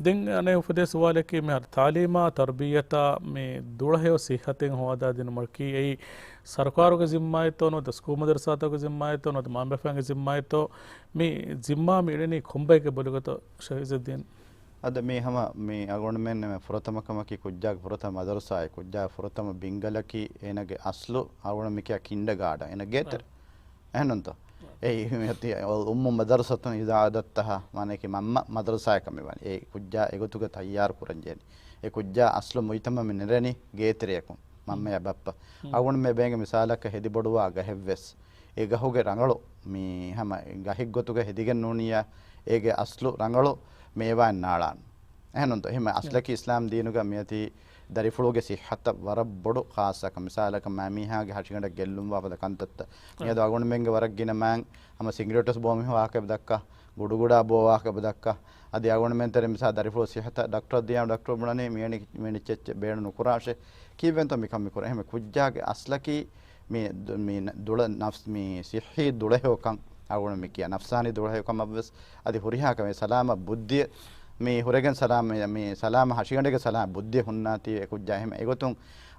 ދެން އަނެއް އުފެދޭ ސުވާލަކީ މިހާރު ތާލީމާ ތަރުބިޔަތާ މި ދުޅަހެޔޮ ސިއްހަތެއް ހޯދާ ދިނުމަކީ އެއީ ސަރުކާރުގެ ޒިންމާއެއްތޯ ނުވަތަ ސްކޫލް މަދަރުސާތަކުގެ ޒިންމާއެއްތޯ ނުވަތަ މަންބަފައިންގެ ޒިންމާއެއްތޯ؟ މި ޒިންމާ މި އިނެނީ ކޮންބައެއްގެ ބޮލުގަތޯ ޝަހީޒުއްދީން؟ އަދި މީ ހަމަ މި އަޅުގަނޑުމެން ފުރަތަމަ ކަމަކީ ކުއްޖާގެ ފުރަތަމަ މަދަރުސާއެއް، ކުއްޖާގެ ފުރަތަމަ ބިންގަލަކީ އޭނަގެ އަސްލު އަޅުގަނޑު މިކިޔާ ކިންޑަގާޑަން އޭނަ ގޭތެރެ. އެހެންނުންތޯ؟ އެއީ އުއްމު މަދަރުސަތުން އިޒާ އަދައްތަހާ، މާނައަކީ މަންމަ މަދަރުސާއެއް ކަމަށް ވާނެ. އެ ކުއްޖާ އެގޮތުގަ ތައްޔާރު ކުރަން ޖެހޭނެ. އެ ކުއްޖާ އަސްލު މުޖްތަމަޢު މި ނެރެނީ ގޭތެރެއަކުން، މަންމަޔާ ބައްޕަ. އަޅުގަނޑު މި ބޭނގެ މިސާލަކަށް ހެދި ބޮޑުވާ ގަހެއްވެސް، އެ ގަހުގެ ރަނގަޅު މި ހަމަ ގަހެއްގޮތުގަ ހެދިގެން ނޫނިއްޔާ، އޭގެ އަސްލު ރަނގަޅު މޭވާއެއް ނާޅާން. އެހެންނުންތޯ؟ އެހެން އަސްލަކީ އިސްލާމް ދީނުގަ މިއޮތީ ދަރިފުޅުގެ ސިއްހަތަށް ވަރަށް ބޮޑު ޚާއްޞަކަން. މިސާލަކަށް މައިމީހާގެ ހަށިގަނޑަށް ގެއްލުންވާ ފަދަ ކަންތައްތައް. މިއަދު އަޅުގަނޑުމެންގެ ވަރަށް ގިނަ މާތް ހަމަ ސިނގިރޭޓުވެސް ބޯ މީހުން ވާހަކަ ދައްކާ، ގުޑުގުޑާ ބޯ ވާހަކަ ދައްކާ. އަދި އަޅުގަނޑުމެން ތެރޭ މިސާ ދަރިފުޅު ސިއްހަތަށް ޑޮކްޓަރަށް ދިޔާ ޑޮކްޓަރު ބުނަނީ މިއެނި-، މިއެނި އެއްޗެއް ބޭނުން ނުކުރާށޭ. ކީއްވެންތޯ މިކަން މިކުރޭ؟ އެހެން ކުއްޖާގެ އަސްލަކީ މި ދު-، މި ދުޅަ ނަފްސް، މި ސިއްހީ ދުޅަހެޔޮކަން އަޅުގަނޑު މި ކިޔާ. ނަފްސާނީ ދުޅަހެޔޮކަމަށްވެސް އަދި ހުރިހާ ކަމެއް ސަލާމަތް ބުއްދިއެއް މި ހުރެގެން ސަލާމަ-، މި ސަލާމަ ހަށިގަނޑެއްގެ ސަލާމަ ބުއްދިއެއް ހުންނާތީ އެ ކުއްޖާ. އެހެން އެގޮތުން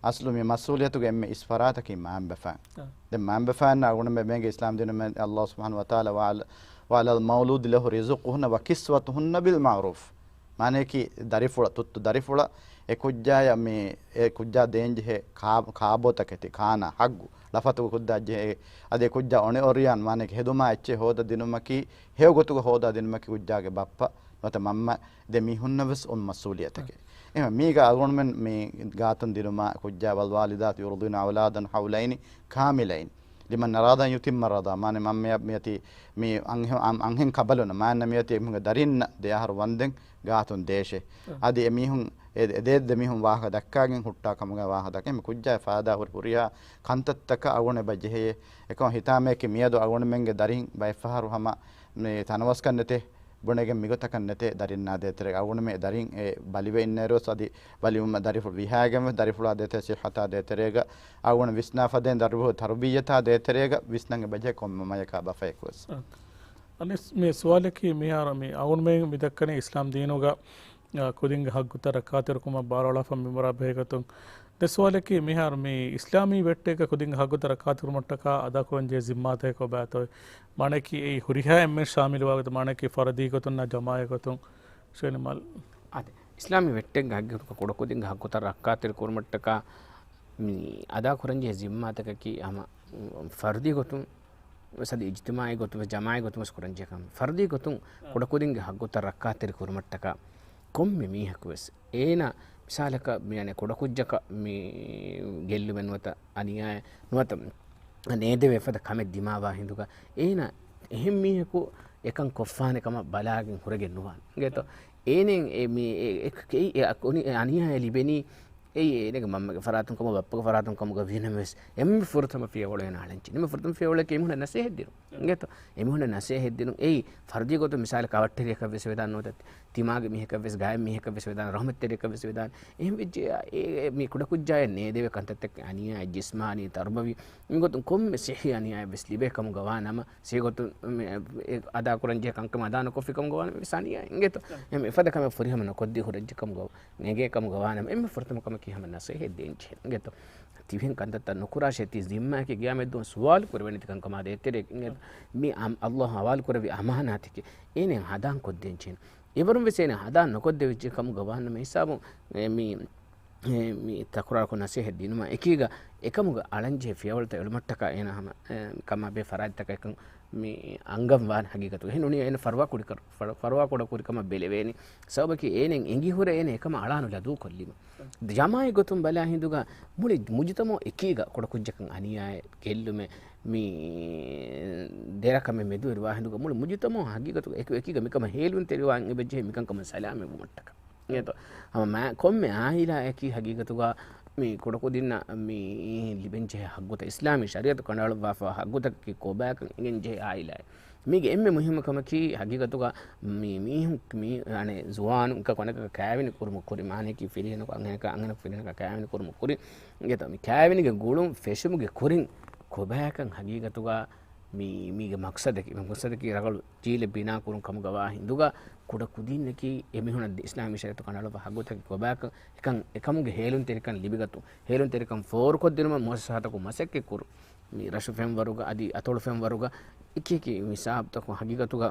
އަސްލު މި މަސްއޫލިއްޔަތުގެ އެންމެ އިސް ފަރާތަކީ މައިންބަފައިން. ދެން މައިންބަފައިންނަށް އަޅުގަނޑުމެން ބޭނގެ އިސްލާމް ދީނުމެން ﷲ ސުބްޙާނަހޫ ވަތަޢާލާ، "وعلى المولود له رزقهن وكسوتهن بالمعروف." މާނައަކީ ދަރިފުޅަށް، ތުއްތު ދަރިފުޅަށް އެ ކުއްޖާޔަށް މި، އެ ކުއްޖާ ދޭންޖެހޭ ކާ-، ކާބޯތަކެތި، ކާނާ، ހައްގު، ޅަފަތުގަ ކުއްޖާ ޖެހޭ، އަދި އެ ކުއްޖާ އޮނި އޮރިޔާން މާނައަކީ ހެދުމާ އެއްޗެއް ހޯދަ ދިނުމަކީ، ހެޔޮ ގޮތުގަ ހޯދާ ދިނުމަކީ ކުއްޖާގެ ބައްޕަ ނުވަތަ މަންމަ ދެ މީހުންނަށް ވެސް އޮން މަސްއޫލިއްޔަތެކޭ. އެހެން މީގަ އަޅުގަނޑުމެން މި ގާތުން ދިނުމާ ކުއްޖާ، "والوالدات يرضعن أولادهن حولين كاملين لمن أراد أن يتم الرضاعة." މާނަ މަންމަޔަށް މިއޮތީ މި އަންހެ-، އަން-، އަންހެން ކަބަލުން މާނަ މިއޮތީ އެމީހުންގެ ދަރިންނަށް ދެ އަހަރު ވަންދެން ގާތުން ދޭށޭ. އަދި އެމީހުން އެ-، އެ ދޭ ދެ މީހުން ވާހަކަ ދައްކާގެން ހުއްޓާ ކަމުގަ ވާހަކަ ދައްކާ. އެމެ ކުއްޖާ ފާދާ ހުރި ހުރިހާ ކަންތައްތަކަށް އަޅުގަނޑު އެބަ ޖެހެޔޭ. އެކަމަށް ހިތާމައަކީ މިއަދު އަޅުގަނޑުމެންގެ ދަރިން ބައެއްފަހަރު ހަމަ މި ތަނަވަސްކަން ނެތޭ. ބުނެގެން މިގޮތަކަށް ނެތޭ ދަރިންނާ ދޭތެރޭގަ. އަޅުގަނޑުމެން ދަރިން އެ ބަލިވެ އިންނައިރުވެސް އަދި ބަލިވުމަށް ދަރިފުޅު ވިހާގެން ވެސް ދަރިފުޅާ ދޭތެރޭ ސިއްހަތާ ދޭތެރޭގަ އަޅުގަނޑު ވިސްނާ ފަދައިން ދަރިފުޅު ތަރުބިއްޔަތާ ދޭތެރޭގަ ވިސްނަން އެބަޖެހޭ ކޮންމެ މަޔަކާ ބަފަޔަކު ވެސް. އަނެސް މި ސުވާލަކީ މިހާރު މި އަޅުގަނޑުމެން މި ދައްކަނީ އިސްލާމް ދީނުގަ، އާ، ކުދިންގެ ހައްގުތައް ރައްކާތެރިކުރުމަށް ބާރުއަޅާފަ މިންވަރާ ބެހޭ ގޮތުން. ދެ ސުވާލަކީ މިހާރު މި އިސްލާމީ ވެއްޓެއްގަ ކުދިންގެ ހައްގުތައް ރައްކާތެރިކުރުމަށްޓަކާ އަދާކުރަންޖެހޭ ޒިންމާތަކެއް ކޮބާތޯ؟ މާނައަކީ އެއީ ހުރިހާ އެންމެން ޝާމިލުވާ ގޮތަށް، މާނައަކީ ފަރުދީ ގޮތުންނާ ޖަމާޢީ ގޮތުން؟ ޝޭނިމާލް. އާދެ، އިސްލާމީ ވެއްޓެއްގެ ހައްގުތަކަށް ކުޑަކުދިންގެ ހައްގުތައް ރައްކާތެރި ކުރުމަށްޓަކާ މި އަދާކުރަންޖެހޭ ޒިންމާތަކަކީ ހަމަ ފަރުދީ ގޮތުން ވެސް އަދި އިޖްތިމާޢީ ގޮތުން ވެސް ޖަމާޢީ ގޮތުން ވެސް ކުރަންޖެހޭ ކަމެއް. ފަރުދީ ގޮތުން ކުޑަކުދިންގެ ހައްގުތައް ރައްކާތެރި ކުރުމަށްޓަކާ ކޮންމެ މީހަކު ވެސް އޭނާ މިސާލަކަށް މި އަނެއް ކުޑަކުއްޖަކަށް މި ގެއްލުމެއް ނުވަތަ އަނިޔާއެއް ނުވަތަ ނޭދެވޭ ފަދަ ކަމެއް ދިމާވާ ހިނދުގަ އޭނާ އެހެން މީހަކު އެކަން ކޮށްފާނެ ކަމަށް ބަލާގެން ހުރެގެން ނުވާނެ. އިނގޭތޯ؟ އޭނެން އެ މި އެ، އެ، އެ، އެ، އަނިޔާއެއް ލިބެނީ އެއީ އޭނަގެ މަންމަގެ ފަރާތުން ކަމުގަ ބައްޕަގެ ފަރާތުން ކަމުގަ ވީނަމަވެސް، އެންމެ ފުރަތަމަ ފިޔަވަޅު އޭނަ އަޅަން ޖެހޭ. އެންމެ ފުރަތަމަ ފިޔަވަޅަކީ އެމީހުންނަށް ނަސޭހަތް ދިނުން. އިނގޭތޯ؟ އެމީހުންނަށް ނަސޭހަތް ދިނުން. އެއީ ފަރުދީ ގޮތުން މިސާލަކަށް އަވަށްޓެރިޔަކަށް ވެސް ވެދާނެ ނުވަތަ ތިމާގެ މީހަކަށް ވެސް ގާތް މީހަކަށް ވެސް ވެދާނެ ރަހުމަތްތެރިޔަކަށް ވެސް ވެދާނެ. އެހެން ވެއްޖެ އެ، އެ، މި ކުޑަކުއްޖާއަށް ނޭދެވޭ ކަންތައްތަކެއް އަނިޔާއެއް ޖިސްމާނީ، ތަރުބަވީ، މިގޮތުން ކޮންމެ ސިއްހީ އަނިޔާއެއް ވެސް ލިބޭ ކަމުގަ ވާ ނަމަ، ސީގޮތުން މި، އެ، އަދާކުރަންޖެހޭ ކަންކަމަށް އަދާ ނުކޮށްފި ކަމުގަ ވާ ނަމަ ވެސް އަނިޔާއެއް. އިނގޭތޯ؟ އެހެން އެފަދަ ކަމެއް ފުރިހަމަ ނުކޮށްދީ ހުރެއްޖެ ކަމުގަ ނެގޭ ކަމުގަ ވާނަމަ، އެންމެ ފުރަތަމަ ކަމަކީ ހަމަ ނަސޭހަތް ދޭން ޖެހޭ. އިނގޭތޯ؟ ތިހެން ކަންތައްތައް ނުކުރާށޭ، ތި ޒިންމާއަކީ ގިޔާމަތްދުވަހު ސުވާލު ކުރެވޭނެ ތި ކަންކަމާ ދޭތެރޭ. އިނގޭތޯ؟ މި އަމް-، ﷲ ހަވާލު ކުރެއްވި އަމާނާތަކީ އޭނަ ހަދާން ކޮށްދޭން ޖެހޭ. އެވަރުން ވެސް އޭނަ ހަދާން ނުކޮށްދެވިއްޖެ ކަމުގަ ވާނަމަ ހިސާބުން، އެ، މި، އެ، މި ތަކުރާރުކޮށް ނަސޭހަތް ދިނުމާ އެކީގަ އެކަމުގަ އަޅަންޖެހޭ ފިޔަވަޅުތައް އެޅުމަށްޓަކާ އޭނަ ހަމަ، އެ، ކަމާބެހޭ ފަރާތްތަކަށް އެކަން މި އަންގަން ވާނެ ހަގީގަތުގަ. އެހެން ނޫނީ އޭނަ ފަރުވާ ކުރި ކަރ-، ފަރު-، ފަރުވާ ކުޑަ ކުރި ކަމަށް ބެލެވޭނެ. ސަބަބަކީ އޭނައަށް އެނގި ހުރެ އޭނަ އެކަމަށް އަޅާނު ލަދޫ ކޮށްލީމަ. ޖަމާޢީ ގޮތުން ބަލާ ހިނދުގަ މުޅި މުޖުތަމަޢު އެކީގަ ކުޑަކުއްޖަކަށް އަނިޔާއެއް، ގެއްލުމެއް، މި ދެރަކަމެއް މެދުވެރިވާ ހިނދުގަ މުޅި މުޖުތަމަޢު ހަގީގަތުގަ އެކު އެކީގަ މިކަމަށް ހޭލުންތެރިވާން އެބަޖެހޭ މިކަންކަމަށް ސަލާމަތްވުމަށްޓަކާ. އިނގޭތޯ؟ ހަމަ މާ-، ކޮންމެ އާއިލާއަކީ ހަގީގަތުގަ މި ކުޑަކުދިންނަށް މި ލިބެންޖެހޭ ހައްގުތައް، އިސްލާމީ ޝަރީޢަތު ކަނޑައަޅުއްވާފަ ހައްގުތަކަކީ ކޮބާކަން އެނގެންޖެހޭ އާއިލާއެއް. މީގެ އެންމެ މުހިއްމު ކަމަކީ ހަގީގަތުގަ މި މީހުން މި އަނެއް ޒުވާނުން އެކަކު އަނެކަކަށް ކާވެނި ކުރުމުގެ ކުރިން، މާނައަކީ ފިރިހެނަކު އަންހެނަކަށް، އަންހެނަކު ފިރިހެނަކަށް ކާވެނި ކުރުމުގެ ކުރިން، އިނގޭތޯ؟ މި ކާވެނިގެ ގުޅުން ފެށުމުގެ ކުރިން ކޮބާކަން ހަގީގަތުގަ މި، މީގެ މަޤްޞަދަކީ، މި މަޤްޞަދަކީ ރަނގަޅު ޖީލެއް ބިނާ ކުރުން ކަމުގަ ވާ ހިނދުގަ ކުޑަ ކުދިންނަކީ އެމީހުނަށް އިސްލާމީ ޝަރީޢަތު ކަނޑައަޅުއްވާ ހައްގުތަކެއް ކޮބާކަން އެކަން އެކަމުގެ ހޭލުންތެރިކަން ލިބިގަތުން، ހޭލުންތެރިކަން ފޯރުކޮށްދިނުމަށް މުއައްސަސާތަކުން މަސައްކަތްކުރުން. މި ރަށު ފެންވަރުގަ އަދި އަތޮޅު ފެންވަރުގަ އެކި އެކި މި ސާބުތަކުން ހަގީގަތުގަ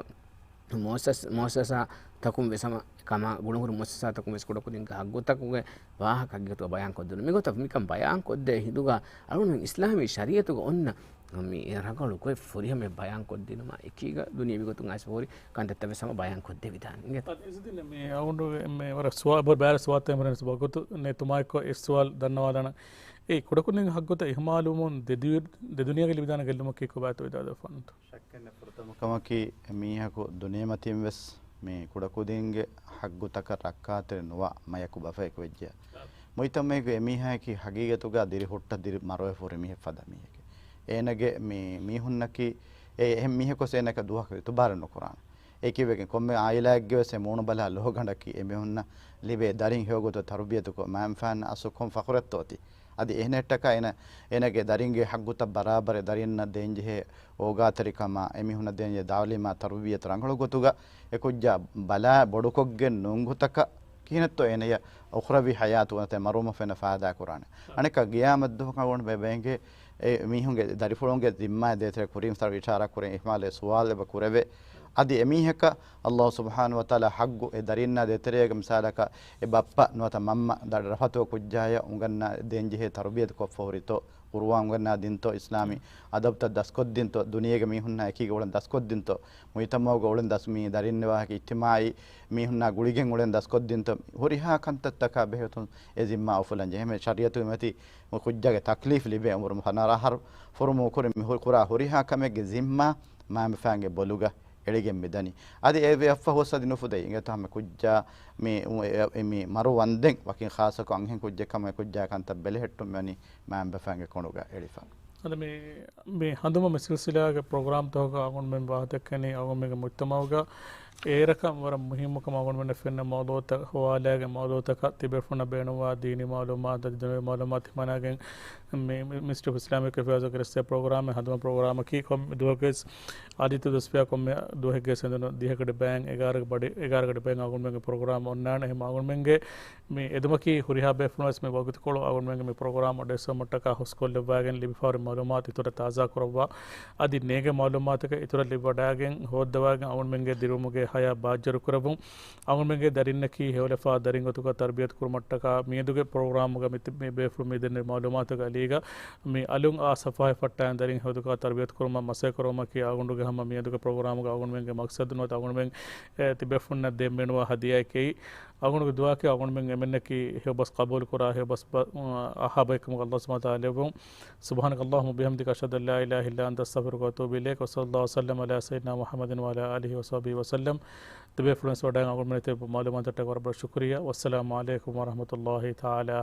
މުއައްސަސް-، މުއައްސަސާތަކުން ވެސް ހަމަ ކަމާ ގުޅުންހުރި މުއައްސަސާތަކުން ވެސް ކުޑަކުދިންގެ ހައްގުތަކުގެ ވާހަކަ ހަގީގަތުގަ ބަޔާންކޮށްދިނުން. މިގޮތަށް މިކަން ބަޔާންކޮށްދޭ ހިނދުގަ އަޅުގަނޑު އިސްލާމީ ޝަރީޢަތުގަ އޮންނަ މި ރަނގަޅު ގޮތް ފުރިހަމަ ބަޔާންކޮށްދިނުމާ އެކީގަ ދުނިޔެވީ ގޮތުން އައިސް ފޯރި ކަންތައްތައް ވެސް ހަމަ ބަޔާންކޮށްދެވިދާނެ. އިނގޭތޯ؟ އަދި އިޒުދީން މި އަޅުގަނޑު މި ވަރަށް ސުވާ-، ވަރަށް ބާރަ ސުވާލުތައް ވަގުތު ނެތުމާއެކު އެއް ސުވާލު ދަންނަވާލާނަން. އެ ކުޑަކުދިން ހައްގުތައް އިހުމާލުވުމުން ދެ ދު-، ދެ ދުނިޔޭގަ ލިބިދާނެ ގެއްލުމަކީ ކޮބާތޯ ވިދާޅުވެފާނަންތޯ؟ ޝައްކެއް ނެތް ފުރަތަމަ ކަމަކީ މީހަކު ދުނިޔެމަތިން ވެސް މި ކުޑަކުދިންގެ ހައްގުތަކަށް ރައްކާތެރި ނުވާ މަޔަކު ބަފައެކު ވެއްޖެ. މުޖްތަމަޢެއްގެ އެމީހާއަކީ ހަގީގަތުގަ ދިރިހުއްޓަ ދިރި މަރުވެފަ ހުރި މީހެއް ފަދަ މީހެކޭ. އޭނަގެ މި މީހުންނަކީ އެ އެހެން މީހަކުވެސް އޭނައަކަށް ދުވަހަކު އިތުބާރެއް ނުކުރާނެ. އެކިވެގެން ކޮންމެ އާއިލާއެއްގެ ވެސް އެ މޫނުބަލާ ލޯގަނޑަކީ އެމީހުންނަށް ލިބޭ ދަރިން ހެޔޮގޮތަށް ތަރުބިޔަތުކޮށް މައިންބަފައިންނަށް އަސްލު ކޮން ފަޚުރެއްތޯ އޮތީ؟ އަދި އެހެނެއްޓަކާ އޭނަ، އޭނަގެ ދަރިންގެ ހައްގުތައް ބަރާބަރަށް ދަރިންނަށް ދޭންޖެހޭ އޯގާތެރިކަމާ، އެމީހުންނަށް ދޭންޖެހޭ ތަޢުލީމާ، ތަރުބިޔަތު ރަނގަޅު ގޮތުގަ އެ ކުއްޖާ ބަލާ ބޮޑުކޮށްގެން ނޫން ގޮތަކަށް ކިހިނެއްތޯ އޭނަޔަށް އުޚްރަވީ ޙަޔާތު ނުވަތަ މަރުވުމަށް ފެންނަ ފާއިދާ ކުރާނެ؟ އަނެއްކާ ގިޔާމަތްދުވަހަކު އަޅުގަނޑު ބޭ-، ބޭނގޭ އެ މީހުންގެ ދަރިފުޅުންގެ ޒިންމާއެއް ދޭތެރޭ ކުރީ މިސާލަށް އިޝާރާ ކުރެން އިހުމާލު އެ ސުވާލު އެބަ ކުރެވޭ. އަދި އެމީހަކަށް ﷲ ސުބްޙާނަހޫ ވަތަޢާލާ ހައްގު އެ ދަރިންނާ ދޭތެރޭގަ މިސާލަކަށް އެ ބައްޕަ ނުވަތަ މަންމަ ދަ-، ރަފްތުވާ ކުއްޖާޔަށް އުނގަންނާ ދޭންޖެހޭ ތަރުބިޔަތު ކޮށްފަ ހުރިތޯ، ޤުރުއާން އުނގަންނާ ދިންތޯ، އިސްލާމީ އަދަބުތައް ދަސްކޮށްދިންތޯ، ދުނިޔޭގެ މީހުންނާ އެކީގަ އުޅެން ދަސްކޮށްދިންތޯ، މުޖްތަމަޢުގަ އުޅެން ދަސް މި ދަރިންނެވާހަކަ އިޖްތިމާޢީ މީހުންނާ ގުޅިގެން އުޅެން ދަސްކޮށްދިންތޯ، ހުރިހާ ކަންތައްތަކާ ބެހޭގޮތުން އެ ޒިންމާ އުފުލަން ޖެހޭ. އެހެން ޝަރީޢަތު މިއޮތީ ކުއްޖާގެ ތަކްލީފް ލިބޭ އުމުރު ފަނަރަ އަހަރު ފުރުމު ކުރި މި ހު-، ކުރާ ހުރިހާ ކަމެއްގެ ޒިންމާ މައިންބަފައިންގެ ބޮލުގަ އެޅިގެން މިދަނީ. އަދި އެ ވެ-، އަށްފަހު ވެސް އަދި ނުފުދޭ. އިނގޭތޯ ހަމަ ކުއްޖާ މި، އެ، މި މަރު ވަންދެން ވަކިން ޚާއްޞަކޮށް އަންހެން ކުއްޖެއް ކަމަށް ކުއްޖާ ކަންތައް ބެލެހެއްޓުން މިވަނީ މައިންބަފައިންގެ ކޮނޑުގަ އެޅިފަ. އަދި މި، މި ހަނދުމަ މި ސިލްސިލާގެ ޕްރޮގްރާމްތަކުގަ އަޅުގަނޑުމެން ވާހަކަ ދެއްކެނީ އަޅުގަނޑުމެންގެ މުޖްތަމަޢުގަ އޭރަކަށް ވަރަށް މުހިއްމުކަމަށް އަޅުގަނޑުމެންނަށް ފެންނަ މައުޟޫޢުތައް ހޮވާލާގެން މައުޟޫޢުތަކަށް ތިބޭފުޅުންނަށް ބޭނުންވާ ދީނީ މަޢުލޫމާތު، ދުނިޔަވީ މަޢުލޫމާތު ހިމަނާގެން މި، މި، މިނިސްޓްރީ އޮފް އިސްލާމިކް އެފެއާޒުގެ ރައްސެއް ޕްރޮގްރާމެއް ހަދުމަށް ޕްރޮގްރާމަކީ ކޮންމެ ދުވަހެއްގެ ވެސް އާދިއްތަ ދުވަސްވެޔާ ކޮންމެ ދުވަހެއްގެ ވެސް އެނދުނު ދިހަ ގަޑި ބައިން އެގާރަ ގަޑި، އެގާރަ ގަޑި ބައިން އަޅުގަނޑުމެންގެ ޕްރޮގްރާމް އޮންނާނެ. އެހެން އަޅުގަނޑުމެންގެ މި އެދުމަކީ ހުރިހާ ބޭފުޅުން ވެސް މި ވަގުތުކޮޅު އަޅުގަނޑުމެންގެ މި ޕްރޮގްރާމް އަޑުއެއްސުމަށްޓަކާ ހުސްކޮށްލައްވާގެން ލިބިފަހުރި މަޢުލޫމާތު އިތުރަށް ތާޒާކުރައްވާ، އަދި ނޭނގޭ މަޢުލޫމާތުގެ އިތުރަށް ލިބިވަޑައިގެން ހޯއްދަވާގެން އަޅުގަނޑުމެންގެ ދިރިއުޅުމުގެ ހަޔާތް ބާއްޖަވެރިކުރެއްވުން. އަޅުގަނޑުމެންގެ ދަރިންނަކީ ހެޔޮލަފާ ދަރިން ގޮތުގަ ތަރުބިޔަތު ކުރުމަށްޓަކާ މިއަދުގެ ޕްރޮގްރާމުގަ މި ތި-، މި ބޭފުޅުން މި ދެންނެވި މަޢުލޫމާތުގެ އަލީގަ މި އަލުން އާ ސަފާހެއް ފައްޓާގެން ދަރިން ހެޔޮގޮތުގަ ތަރުބިޔަތު ކުރުމަށް މަސައްކަތް ކުރުމަކީ އަޅުގަނޑުގެ ހަމަ މިއަދުގެ ޕްރޮގްރާމުގަ އަޅުގަނޑުމެންގެ މަޤްޞަދު ނުވަތަ އަޅުގަނޑުމެން އެ، ތިބޭފުޅުންނަށް ދޭން ބޭނުންވާ ހަދިޔާއެކޭ. އަޅުގަނޑުގެ ދުޢާއަކީ އަޅުގަނޑުމެން އެންމެންނަކީ ހެޔޮބަސް ޤަބޫލުކުރާ ހެޔޮބަސް ބަ-، އަހާ ބައެއްކަމުގަ ﷲ ސުބްޙާނަހޫ ވަތަޢާލާ ލެއްވުން. سبحانك اللهم وبحمدك، أشهد أن لا إله إلا أنت، أستغفرك وأتوب إليك. وصلى الله وسلم على سيدنا محمد وعلى آله وصحبه وسلم. ތިބޭފުޅުން ވެސް ވަޑައިގެން އަޅުގަނޑުމެންނަށް ދެއްވި މަޢުލޫމާތަށްޓަކާ ވަރަށް ބޮޑަށް ޝުކުރިއްޔާ. والسلام عليكم ورحمة الله تعالى